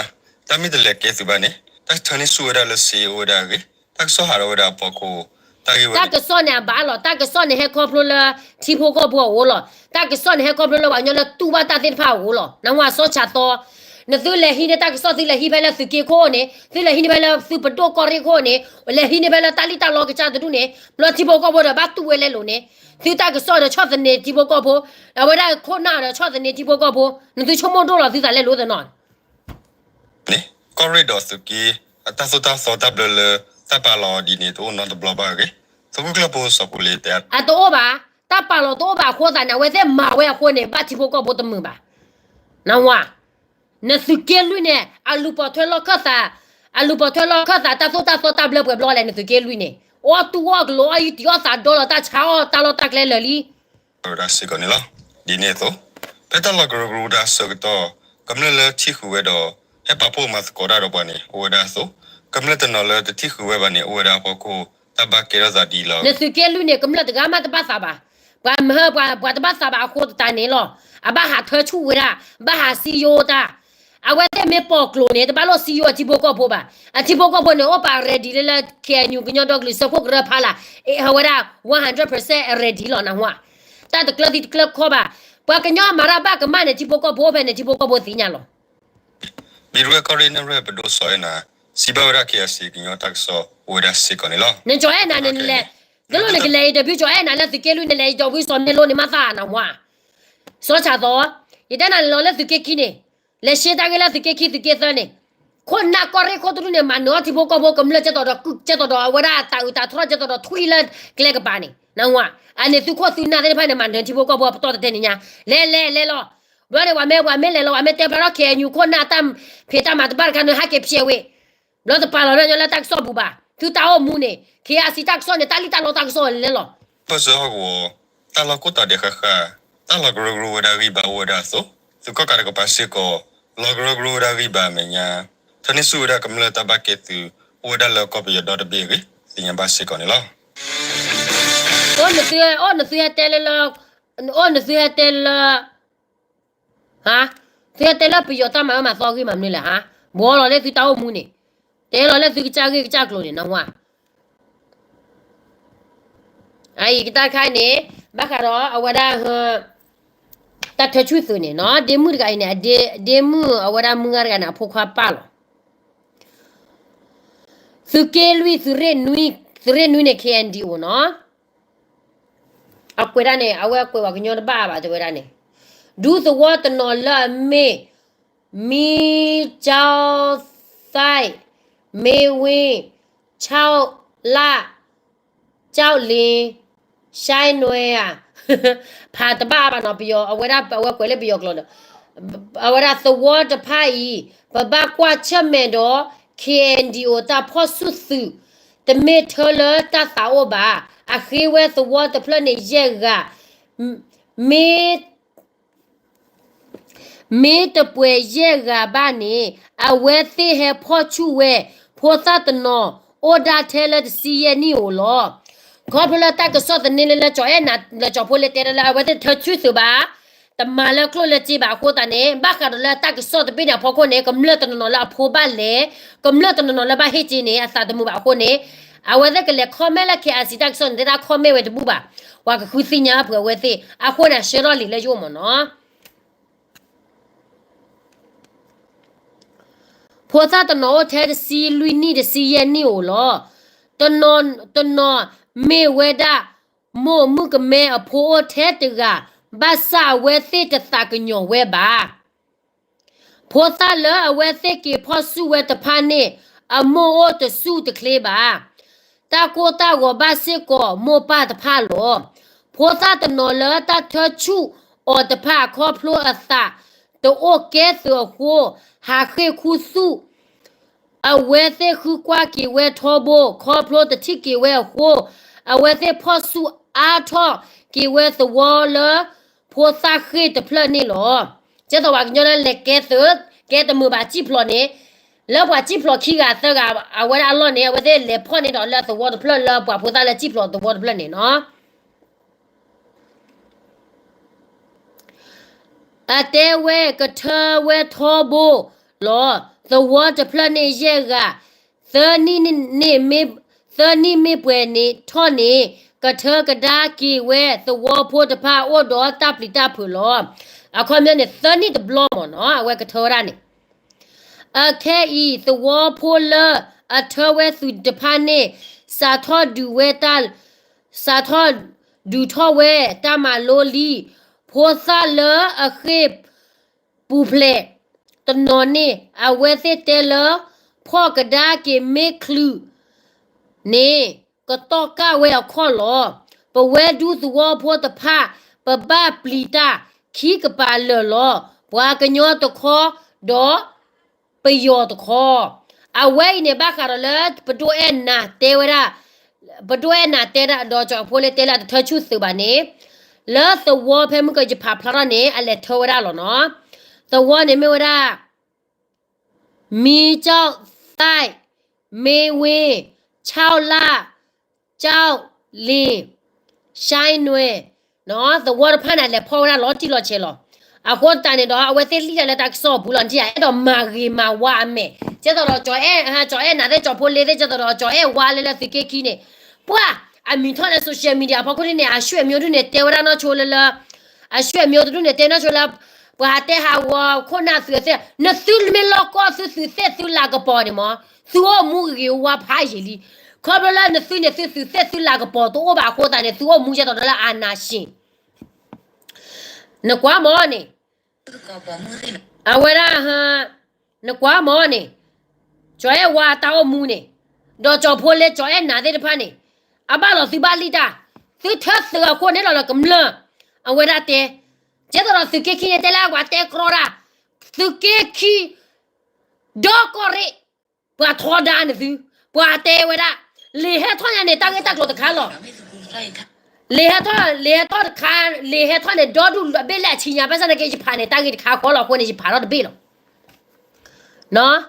တၢ်မ့ၢ်တလဲၤကဲသုးဘၣ်န့ၣ် တၢ်ထၢန့ၢ်ဆူၣ်ဝဲဒၣ်လၢစ့အိၣ်ဝဲဒၣ်အဂ့ၢ် တၢ်ကစီၣ်ဟးထီၣ်ဝဲဒၣ်အဖီခိၣ် တၢ်ဂ့ၢ်ဝဲန့ၣ် တၢ်ကစီၣ်န့ၣ်အဘၣ်လီၤ. တၢ်ကစီၣ်န့ၣ်ဟဲခီဖျိလၢ ထံဖိကီၢ်ဖိအအိၣ်လီၤ. တၢ်ကစီၣ်န့ၣ်ဟဲခီဖျိလၢပှၤကညီလၢတူၢ်ဘၣ်တၢ်သ့ၣ်တဖၣ်အအိၣ်လီၤ. နဝါ စီၤဆၣ်သီ, နသုလဲၤဟံးန့ၢ်တၢ်ကစီၣ် သုလဲၤဟံးဖဲလၢသုးက့ခိၣ်န့ၣ် သုလဲၤဟံးန့ၢ်ဖဲလၢသုးပဒိၣ်ကီၢ်ရ့ၣ်ခိၣ်န့ၣ် လဲၤဟံးန့ၢ်ဖဲလၢတၢ်လံၣ်တၢ်လီကစၢ်တဒူၣ်န့ၣ် ဘျီထံဖိကီၢ်ဖိဒီးဘၣ်တူၢ်ဝဲလဲၤလိာ်န့ၣ် သုတၢ်ကစီၣ်ဒီးဆီၣ်သနံးထံဖိကီၢ်ဖိ, အဝဲဒၣ်ခိၣ်နၢ်ဒီးဆီၣ်သနံးထံဖိကီၢ်ဖိ, နသုဆိကမိၣ်ဒိၣ်လီၤသုသးလဲၤလိာ်သနီၤ ကီၢ်ရ့ၣ်ဒီးသုးက့ အတၢ်သိၣ်တၢ်သီတၢ်ဘျၢလၢ တၢ်ပာ်လီၤဒ်န့ၣ် တအိၣ်နီတဘျီဘၣ်အဂ့ၢ် သုးခိၣ်ကျၢၢ်ဖိစီၤဖိလ့တဲ အတအိၣ်ဘၣ်. တၢ်ပာ်လီၤတအိၣ်ဘၣ်အဃိသတးန့ၣ် အဝဲသ့ၣ်မၤဝဲအဃိန့ၣ် ဘၣ်ထံဖိကီၢ်ဖိတမုာ်ဘၣ်. နဝါ, နသုးက့လွံၢ်န့ၣ် အလူၤပိာ်ထွဲလီၢ်ခၢၣ်သး, အလူၤပိာ်ထွဲလီၢ်ခၢၣ်သး တၢ်သိၣ်တၢ်သီတၢ်ဘျၢပှဲၤဘျီလဲၣ် နသုးက့လွံၢ်န့ၣ် အီၣ်တူၢ်အီၣ်ကလိၤ အီၣ်ယံၤတံၢ်အီၣ်သးဒီလီၤ တၢ်ဆါအီၣ်တၢ်လီၢ်တၢ်ကျဲလၢာ်လံ ဝဲဒၣ်စ့ၢ်ကီးန့ၣ်လီၤ. ဒ်န့ၣ်အသိး ဖဲတၢ်လီၢ်ကရၢကရိတၢ်အဆၢကတီၢ် ကမျၢၢ်လၢထံၣ်ဃုာ်ဝဲဒီး ဟဲပာ်ဖှိၣ်မၤသကိးတၢ်ဒီးပှၤန့ၣ် အိၣ်ဝဲဒၣ်အသိး ကမျၢၢ်တနီၤလၢတထံၣ်ဃုာ်ဝဲဘၣ်န့ၣ် အိၣ်ဝဲဒၣ်အဖီခိၣ် တၢ်ဘၣ်ကဲထီၣ်သးဒ်လီၤ. နသုးက့လွံၢ်န့ၣ် ကမျၢၢ်တဂၤမးတဘၣ်သးဘၣ်. ပှၤမဟၢ ပှၤ ပှၤတဘၣ်သးဘၣ်အဃိသတးန့ၣ်လီၤ. အဘၣ်ဟးထၢဆူၣ်ဝဲဒၣ်, ဘၣ်ဟးစံယိတၢ်, အဝဲသ့ၣ်မ့ၢ်ပိာ်ကျိာ်န့ၣ် တဘၣ်လိၣ်စံယိၣ်အထံဖိကီၢ်ဖိဘၣ်. အထံဖိကီၢ်ဖိန့ၣ် အိၣ်ပာ် ready လၢလၢ K N U ကညီဒီကလုာ်စၢဖှိၣ်ကရၢဖီလာ် အဝဲဒၣ် one hundred percent ready လီၤ နၢ်ဟူဧါ. တၢ်တကျၢၤသံတကျၢၤခီဘၣ်. ပှၤကညီမၤတၢ်ဘၣ်ကမၣ်န့ၣ် ထံဖိကီၢ်ဖိအိၣ်ဖဲန့ၣ် ထံဖိကီၢ်ဖိသ့ၣ်ညါလီၤ. ဘံရူဝဲကီၢ်ရ့ၣ်နဲၣ်ရွဲၣ်ပဒိၣ်စီၤအဲၣ်နၤ စံးဘၣ်ဝဲဒၣ် K I C ကညီတၢ်ကစီၣ်အိၣ်ဝဲဒၣ်စ့ၢ်ကီးန့ၣ်လီၤ. နကၠီၤအဲၣ်နၤန့ၣ်လဲၣ်, တလိၣ်နကလဲၤ interview ကၠီၤအဲၣ်နၤလၢသုးက့လွံၢ်န့ၣ် လဲၤ interview စီၤမ့လိန့ၣ်မးသးနၢ်ဟူဧါ. စီၤဆၣ်သီ, ယတဲနၤန့ၣ်လီၤလၢသုးက့ခံန့ၣ်, လဲၤရှဲတၢ်ဂ့ၢ်လၢသုးက့ခံသုးက့သၢန့ၣ်, ခိၣ်နၢ်ကီၢ်ရ့ၣ်ခိၣ်တရူၢ်န့ၣ် မၤနၢၤအီၣ်ထံဖိကီၢ်ဖိကမျၢၢ် ကဲသိးဒီး ကဲသိးဒီးအဝဲဒၣ်တၢ်အုးတၢ်ထီၣ် ကဲသိးဒီးထွံၣ်လၢကျဲကပၤန့ၣ် နၢ်ဟူဧါ. အန့ၣ်သုးခိၣ်သုးနၢ်သ့ၣ်တဖၣ်န့ၣ် မၤနၢၤထံဖိကီၢ်ဖိအပတီၢ်တတဲန့ၣ်ညါ, လဲၤလဲၤလဲၤလီၤ. ဘျီန့ၣ် ပှၤမ့ၢ်ပှၤမ့ၢ်လဲၤလီၤ ပှၤမ့ၢ်တဲဖျါထီၣ် K N U ခိၣ်နၢ်တၢ်ဖံးတၢ်မၤတဘၣ်တခါန့ၣ် ဟဲက့ၤဖျဲးဝဲ ဘျီတပာ်လီၤနီၢ်ညီလၢတၢ်ကစီၣ်ပူၤဘၣ်, သုတၢ်အိၣ်မူန့ၣ် K I C တၢ်ကစီၣ်န့ၣ် တၢ်လံၣ်တၢ်လီတၢ်ကစီၣ်လဲၣ်လီၤ. ပၢၢ်စၢၤဟီၣ်ကဝီၤ, တၢ်လီၢ်ကိၢ်တၢ်ဒဲးဃၣ်ဃၣ်, တၢ်လီၤကရၢကရိဝဲဒၣ်ဂံၢ်ဘါအိၣ်ဝဲဒၣ်အသိး, သုးကီၣ်ကးတကပၤစ့ၢ်ကီး, လီၤကရၢကရိဝဲဒၣ်ဂံၢ်ဘါအမဲာ်ညါ, ထၢန့ၢ်ဆူၣ်ဝဲဒၣ်ကမျၢၢ်တၢ်ဘၣ်ကဲသုး အိၣ်ဝဲဒၣ်လၢကီၢ်ပယီၤဒီတဘ့ၣ်အဂ့ၢ် သ့ၣ်ညါဘၣ်စ့ၢ်ကီးန့ၣ်လီၤ. အိၣ်နသု, အိၣ်နသုဟဲတဲလၢ, အိၣ်နသုဟဲတဲလၢ ဟါ, သုဟဲတဲလၢပယီၤတၢ်မၤအၢမၤသီအဂ့ၢ်မးမနုၤလဲၣ်ဟါ, ဘှီလီၤလၢသုတၢ်အိၣ်မူန့ၣ်, တဲလီၤလၢသုကစၢ်ဂ့ၢ်ကစၢ်ကျိၤန့ၣ် နၢ်ဟူဧါ. အအံၤကတၢၢ်တခါအံၤန့ၣ်, ဘၣ်ဃးဒီးအဝဲဒၣ် တၢ်ထၢဆူၣ်သုးန့ၣ်နီၤ, ဒ့မုၣ်တဂၤအံၤန့ၣ်, ဒ့မုၣ်အဝဲဒၣ်မုၢ်ဂၤတဂၤန့ၣ် အဖိခွါပၢ်လီၤ. သုးက့လွံၢ်, သုးရ့ၣ်နွံန့ၣ် K N D O နီၤ. အကွဲးဒၣ်န့ၣ် အဝဲကွဲးဝဲကညီတဘၣ်ဘၣ် တဲဝဲဒၣ်န့ၣ်, ဒူသဝီတနီၤလၢအမ့ၢ် မံကၠီသၢၣ်, မ့ဝ့, ဆီလၣ်, ကၠီလ့, ရှဲနွဲဧါ, ဖးတဘၣ်အါဘၣ်နီၤ ပယီၤ, အဝဲဒၣ် အဝဲကွဲးလၢပယီၤကျိာ်ဒီး, အဝဲဒၣ်သဝီတဖၣ်အံၤ ပဘၣ်ကွၢ်ဆၢၣ်မဲာ်ဒီး K N D O တၢ်ဖီၣ်ဆူၣ်သုး, တမ့ၢ်ထၢလၢတၢ်သးအိၣ်ဘၣ်. အဃ့ဝဲသဝီတဖျၢၣ်န့ၣ်ယဲၢ်ဂၤ, မ့ၢ် မ့ၢ်တပှဲၤယဲၢ်ဂၤဘၣ်န့ၣ် အဝဲသ့ၣ်ဟဲဖီၣ်ဆူၣ်ဝဲ, ဖိသၣ်တနီၤ အိၣ်ဒၣ်ထဲလၢတဆံယဲၢ်နံၣ်ဧိၤလီၤ. ခီဖျိလၢတၢ်ကစီၣ်သန့လၢလၢကၠီၤအဲၣ်နၤ လၢကၠီၤဖိလၢတဲလၢအဝဲသ့ၣ်ထၢဆူၣ်သုးဘၣ်, တမၤလၢကျိၣ်လၢစ့ဘၣ်အဃိသတးန့ၣ် ဘၣ်ဃးဒီးလၢတၢ်ကစီၣ်တဘ့ၣ်န့ၣ်အဖီခိၣ်န့ၣ် ကမျၢၢ်တနီၤနီၤလၢအဖိဘၣ်လဲၤ, ကမျၢၢ်တနီၤနီၤလၢဘၣ်ဟ့ၣ်က့ၤန့ၣ် အသးတမုာ်ဘၣ်အဃိန့ၣ် အဝဲသ့ၣ်ကလဲၤ comment လၢ K I C တၢ်ကစီၣ်န့ၣ် တဲဒၣ် comment ဝဲတဘူၣ်ဘၣ်, ပှၤကဃုသ့ၣ်ညါအပှဲၤအဝဲသ့ၣ်အဃိန့ၣ် အဆှၢထီၣ်လံာ်လၢယအိၣ်မးနီၤ. ဖိသၣ်တနီၤအိၣ်ထဲတဆံလွံၢ်နံၣ်တဆံယဲၢ်နံၣ်ဧိၤလီၤ. တနီၤ, တနီၤမ့ၢ်ဝဲဒၣ် မိၢ်မုၣ်ကမဲအဖိအိၣ်ထဲတဂၤ, ဘၣ်ဆၣ်အဝဲသ့ၣ်တသးကညီၤဝဲဘၣ်. ဖိသၣ်လၢအဝဲသ့ၣ်က့ၤဖီၣ်ဆူၣ်ဝဲတဖၣ်န့ၣ် အမိၢ်အိၣ်တဆူၣ်တချ့ဘၣ်. တၢ်ကိၢ်တၢ်ဂီၤဘၣ်စ့ၢ်ကီးမိၢ်ပၢ်တဖၣ်လီၤ. ဖိသၣ်တနီၤလၢတၢ်ထၢဆူၣ်အီၤတဖၣ် ခီဖျိအသးတအိၣ်ကဲသုးအဃိ ဟးဃ့ၢ်ခူသူၣ် အဝဲသ့ၣ်ဃုကွၢ်က့ၤဝဲထီဘိ ခီဖျိတထံၣ်က့ၤဝဲအဃိ အဝဲသ့ၣ်ဖီၣ်ဆူၣ်အါထီၣ်က့ၤဝဲသဝီလၢ ဖိသၣ်ဃ့ၢ်တဖျၢၣ်န့ၣ်လီၤ. ကဲသိးပှၤကညီလၢလဲၤကဲသုး ကဲတမုာ်ဘၣ်စံၣ်ဖျိးန့ၣ် လၢပှၤစံၣ်ဖျိးခံဂၤသၢဂၤ အဝဲဒၣ်အလီၢ်န့ၣ် အဝဲသ့ၣ်လဲၤဖီၣ်န့ၢ်ဒီးလၢသဝီတဖျၢၣ်လၢပှၤဖိသၣ်လၢစံၣ်ဖျိးသဝီတဖျၢၣ်န့ၣ်နီၤ. အတဲဝဲကထၢဝဲထီဘိလီၤ. သဝီတဖျၢၣ်န့ၣ်ယဲၢ်ဂၤ, သၢနံၣ်န့ၣ်မ့ၢ်, သၢနံၣ်မ့ၢ်ပှဲၤန့ၣ်ထီၣ်န့ၣ် ကထၢကဒါက့ၤဝဲသဝီဖိတဖၣ်အိၣ်ဒီးတၢ်ပျံၤတၢ်ဖုးလီၤ. အခီပညီန့ၣ် သၢနံၣ်တဘျီမ့ၢ်နီၤ အဝဲကထၢဝဲဒၣ်န့ၣ် အခဲအံၤ သဝီဖိလၢအထၢဝဲသုးတဖၣ်န့ၣ် စးထီၣ်ဒုးဝဲတၢ်, စးထီၣ်ဒုးထီၣ်ဝဲတၢ်မၤလိလံ. ဖိသၣ်လၢအဃ့ၢ်ပူၤဖျဲးတနီၤန့ၣ် အဝဲသ့ၣ်တဲလၢ ဖီၣ်ကဒါက့ၤမ့ၢ်ချုးန့ၣ် ကတီၢ်ကၢ်ဝဲအခီၣ်လီၤ. ပဝဲဒူသဝီဖိတဖၣ် ပဘၣ်ပျံၤတၢ်ခံကပၤလၢာ်လီၤ. ပှၤကညီတခီဒီး ပယီၤတခီ. အဝဲအံၤန့ၣ် ဘၣ်ဃးဒီးလၢပဒိၣ်အဲၣ်နၤတဲဝဲဒၣ်, ပဒိၣ်အဲၣ်နၤတဲဒၣ်ဒီးကၠီၤဖိလၢတဲလၢအတထၢဆူၣ်သုးဘၣ်န့ၣ်, လၢသဝီဖဲမုၢ်ကယဖးဖျါထီၣ်န့ၣ် အလဲၤထၢဝဲဒၣ်လီၤနီၤ. သဝီန့ၣ်မ့ၢ်ဝဲဒၣ် မံကၠီၣ်သၣ်, မ့ဝ့, ဆီလၣ်, ကၠီလ့, ရှဲနွဲ, သဝီတဖၣ်န့ၣ် အလဲၤဖီၣ်ဝဲဒၣ်လီၤတံၢ်လီၤဆဲးလီၤ. အဃိသတးန့ၣ်ဒီး အဝဲသ့ၣ်လံၣ်တၢ်လၢတၢ်ကစီၣ်ပူၤလီၤ နထံၣ်ဧါ, အဲၣ်ဒိးမၤဂ့ၤမၤဝါအမဲာ် ကဲသိးဒီး ကၠီၤအဲၣ်နၤသ့ၣ် ကၠီၤဖိလ့သ့ၣ် ကဲသိးဒီး ကၠီၤအဲၣ်ဝါလၢလၢသုးက့ခံန့ၣ်, ပှၢ်အမံၤထီၣ်လၢ social media အဖီခိၣ်န့ၣ်န့ၣ် အဆွေမျိုးတဒူၣ်န့ၣ် တဲဝဲဒၣ်နီၢ်ဆိလၢလၢ အဆွေမျိုးတဒူၣ်န့ၣ် တဲနီၢ်ဆိလၢ ပှၤဟးတဲဟးဂီၤခိၣ်နၢ်သုးသ့ၣ် နသုမ့ၢ်လီၢ်ကီၢ်သုသုးသ့ၣ်သုလၤကပီၤန့ၣ်မး, သုအိၣ်မူဂ့ၤဝါဖးယံာ်လံ. ခီဖျိလၢနသုန့ၣ် သုသုးသ့ၣ်သုလၤကပီၤတအိၣ်ဘၣ်အဃိသတးန့ၣ် သုအိၣ်မူကဲသိးဒီးလၢ အာဏာရှင် နကွၢ်မးန့ၣ်, အဝဲဒၣ်, နကွၢ်မးန့ၣ်, ကၠီၤအဲၣ်ဝါအတၢ်အိၣ်မူန့ၣ်, ဒီးကၠီၤဖိလ့ ကၠီၤအဲၣ်နၤသ့ၣ်တဖၣ်န့ၣ်, အဘၣ်လီၤသုဘၣ်လံၣ်တၢ်, သုထၢသုးအဃိန့ၣ်လီၤလၢကမျၢၢ်, အဝဲဒၣ်တဲ, ကဲသိးဒီးသုးက့ခံန့ၣ် တဲလၢပှၤတဲကြီတၢ်, သုးက့ခံ ဒီကီၢ်ရ့ၣ်, ပှၤထီဒါနသု, ပှၤတဲဝဲဒၣ်, လံာ်ဟဲထီၣ်ညါန့ၣ် တၢ်ဂ့ၢ်တၢ်ကျိၤတခါလီၤ. လံာ်ဟဲထီၣ်, လံာ်ဟဲထီၣ်တခါ, လံာ်ဟဲထီၣ်န့ၣ် ဒီဒူၣ်ဘ့ၣ်လဲၣ်အဆံညါ ဘၣ်ဆၣ်သနာ်က့ ယဖးန့ၣ် တၢ်ဂ့ၢ်တခါဃီလီၤအဃိန့ၣ် ယဖးထီၣ်တဘ့ၣ်လီၤ.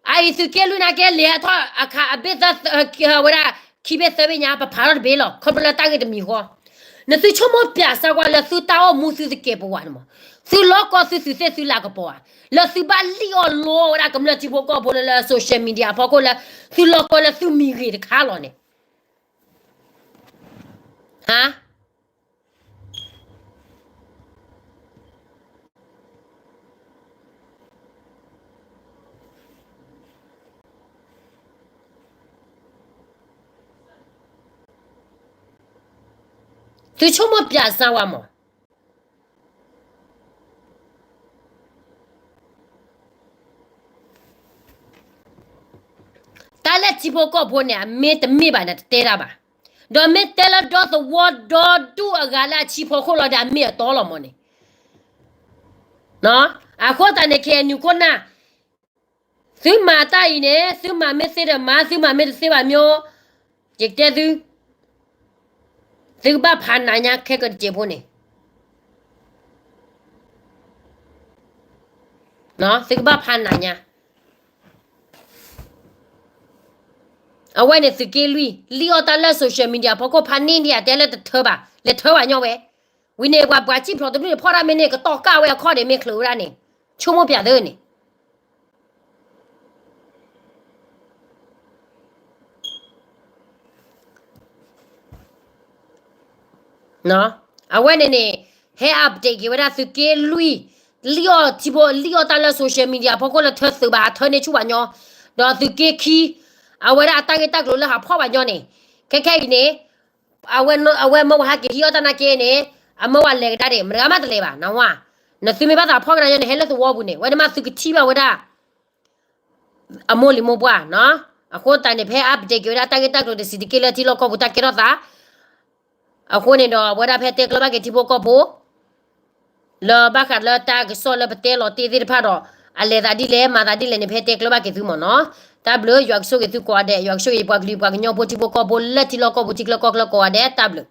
အအံၤသုးက့လွံၢ်နာ်က့ လံာ်ဟဲထီၣ်အခါအဘ့ၣ်သၢ, ဝဲဒၣ်ခံဘ့ၣ်သၢဘ့ၣ်ညါ ပဖးထီၣ်တဘ့ၣ်လီၤ. ခီဖျိလၢတၢ်ဂ့ၢ်တမံၤဃီ, နသုဆိကမိၣ်ပၠးစၢ်ကွၢ်လၢသုတၢ်အိၣ်မူသုသကဲးပဝးန့ၣ်မး, သုလီၢ်ကီၢ်သုသုးသ့ၣ်သုလၤကပီၤဧါ, လၢသုဘၣ်လံၣ်အီၣ်လိဝဲဒၣ်ကမျၢၢ်ထံဖိကီၢ်ဖိလၢလၢ social media အဖီခိၣ်လၢ သုလီၢ်ကီၢ်လၢသုမံၤဂ့ၤတခါလီၤန့ၣ်, ဟါ သုဆိကမိၣ်ပၠးစၢ်ဝဲမး, တၢ်လၢထံဖိကီၢ်ဖိန့ၣ် အမ့ၢ်တမ့ၢ်ဘၣ်န့ၣ် တတဲတၢ်ဘၣ်, ဒီးမ့ၢ်တဲလၢဒီသဝီဒီဒူၣ်အဂၤလၢအထံဖီခိၣ်လီၤဒီး အမ့ၢ်အတီလီၤမးန့ၣ်, အဃိသတးန့ၣ် ခဲအံၤနုာ်ခိၣ်နၢ် သုမၤတၢ်အံၤန့ၣ် သုမၤမ့ၢ်သ့ဒီးမၤ, သုမၤမ့ၢ်တသ့ဘၣ်မ့ၢ်, ယကတဲသု, သုကဘၣ်ဖးနးညါခဲကတစဲးဖိန့ၣ်, သုကဘၣ်ဖးနးညါ. အဝဲန့ၣ်သုးက့လွံၢ် လံၣ်အီၣ်တၢ်လၢ social media ဖီခိၣ်ဖးန့ၢ်ဒံး အတဲလၢတထၢဘၣ်, လဲၤထၢဘၣ်ညီဝဲ, ဝံၤန့ၣ် ပှၤပှၤစံၣ်ဖျိးတဒူၣ်န့ၣ် ဖီၣ်တၢ်မ့ၢ်န့ၣ် ကတီၢ်ကၢ်ဝဲအခီၣ်န့ၣ် မ့ၢ်ချုးဝဲဒၣ်န့ၣ်, ဆိကမိၣ်ပၠးသၢန့ၣ် အဝဲန့ၣ်န့ၣ် ဟဲ update က့ၤဝဲဒၣ်သုးက့လွံၢ်, လံၣ်အီၣ်ထံဖိ လံၣ်အီၣ်တၢ်လၢ social media ဖီခိၣ်လၢထၢသုးဘၣ် အထၢန့ၢ်ဆူၣ်ဘၣ်ညီ, ဒီးသုးက့ခံ, အဝဲဒၣ်အတၢ်ဂ့ၢ်တၢ်ကျိၤလၢဟးဖီၣ်ဘၣ်ညီန့ၣ်, ခဲခဲအံၤန့ၣ် အဝဲမၢဝဲဟဲက့ၤဟံးအီၣ်တၢ်နာ်က့န့ၣ်, အမၢဝဲလဲၤကဒါဒံး မတဂၤမးတလဲၤဘၣ်, နဝဲ, နသုမ့ၢ်ဘၣ်သးဖီၣ်ကဒါညီန့ၣ် ဟဲလၢသဝီပူၤန့ၣ် ဝဲန့ၣ်မးသုကထံၣ်ဘၣ်ဝဲဒၣ် အမိၢ်လံၤမိၢ်ပှၢ်နီၤ, အဃိသတးန့ၣ် ဖဲ update က့ၤဝဲဒၣ်တၢ်ဂ့ၢ်တၢ်ကျိၤတဆံးတက့ၢ်လၢထံလီၢ်ကီၢ်ပူၤတၢ်ကဲထီၣ်သး, အဃိန့ၣ်ဒီး အဝဲဒၣ်ဖဲတဲကျၢၤဘၣ်က့ၤထံဖိကီၢ်ဖိ လၢဘၣ်ဃးလၢတၢ်ကစီၣ်လၢပတဲလီၤတ့ၢ်သ့ၣ်တဖၣ်ဒီး အလဲၤသးဒ်လဲၣ် မၤသးဒ်လဲၣ်န့ၣ် ဖဲတဲကျၢၤဘၣ်က့ၤသုမ့ၢ်နီၤ, တၢ်ဘျုး ယွၤကဆိၣ်ဂ့ၤသုကိးဂၤဒဲး, ယွၤကဆိၣ်ဂ့ၤပှၤကလုာ်ပှၤကညီဖိထံဖိကီၢ်ဖိလၢထံလီၢ်ကီၢ်ပူၤထံချၢကီၢ်ချၢကိးဂၤဒဲး တၢ်ဘျုး.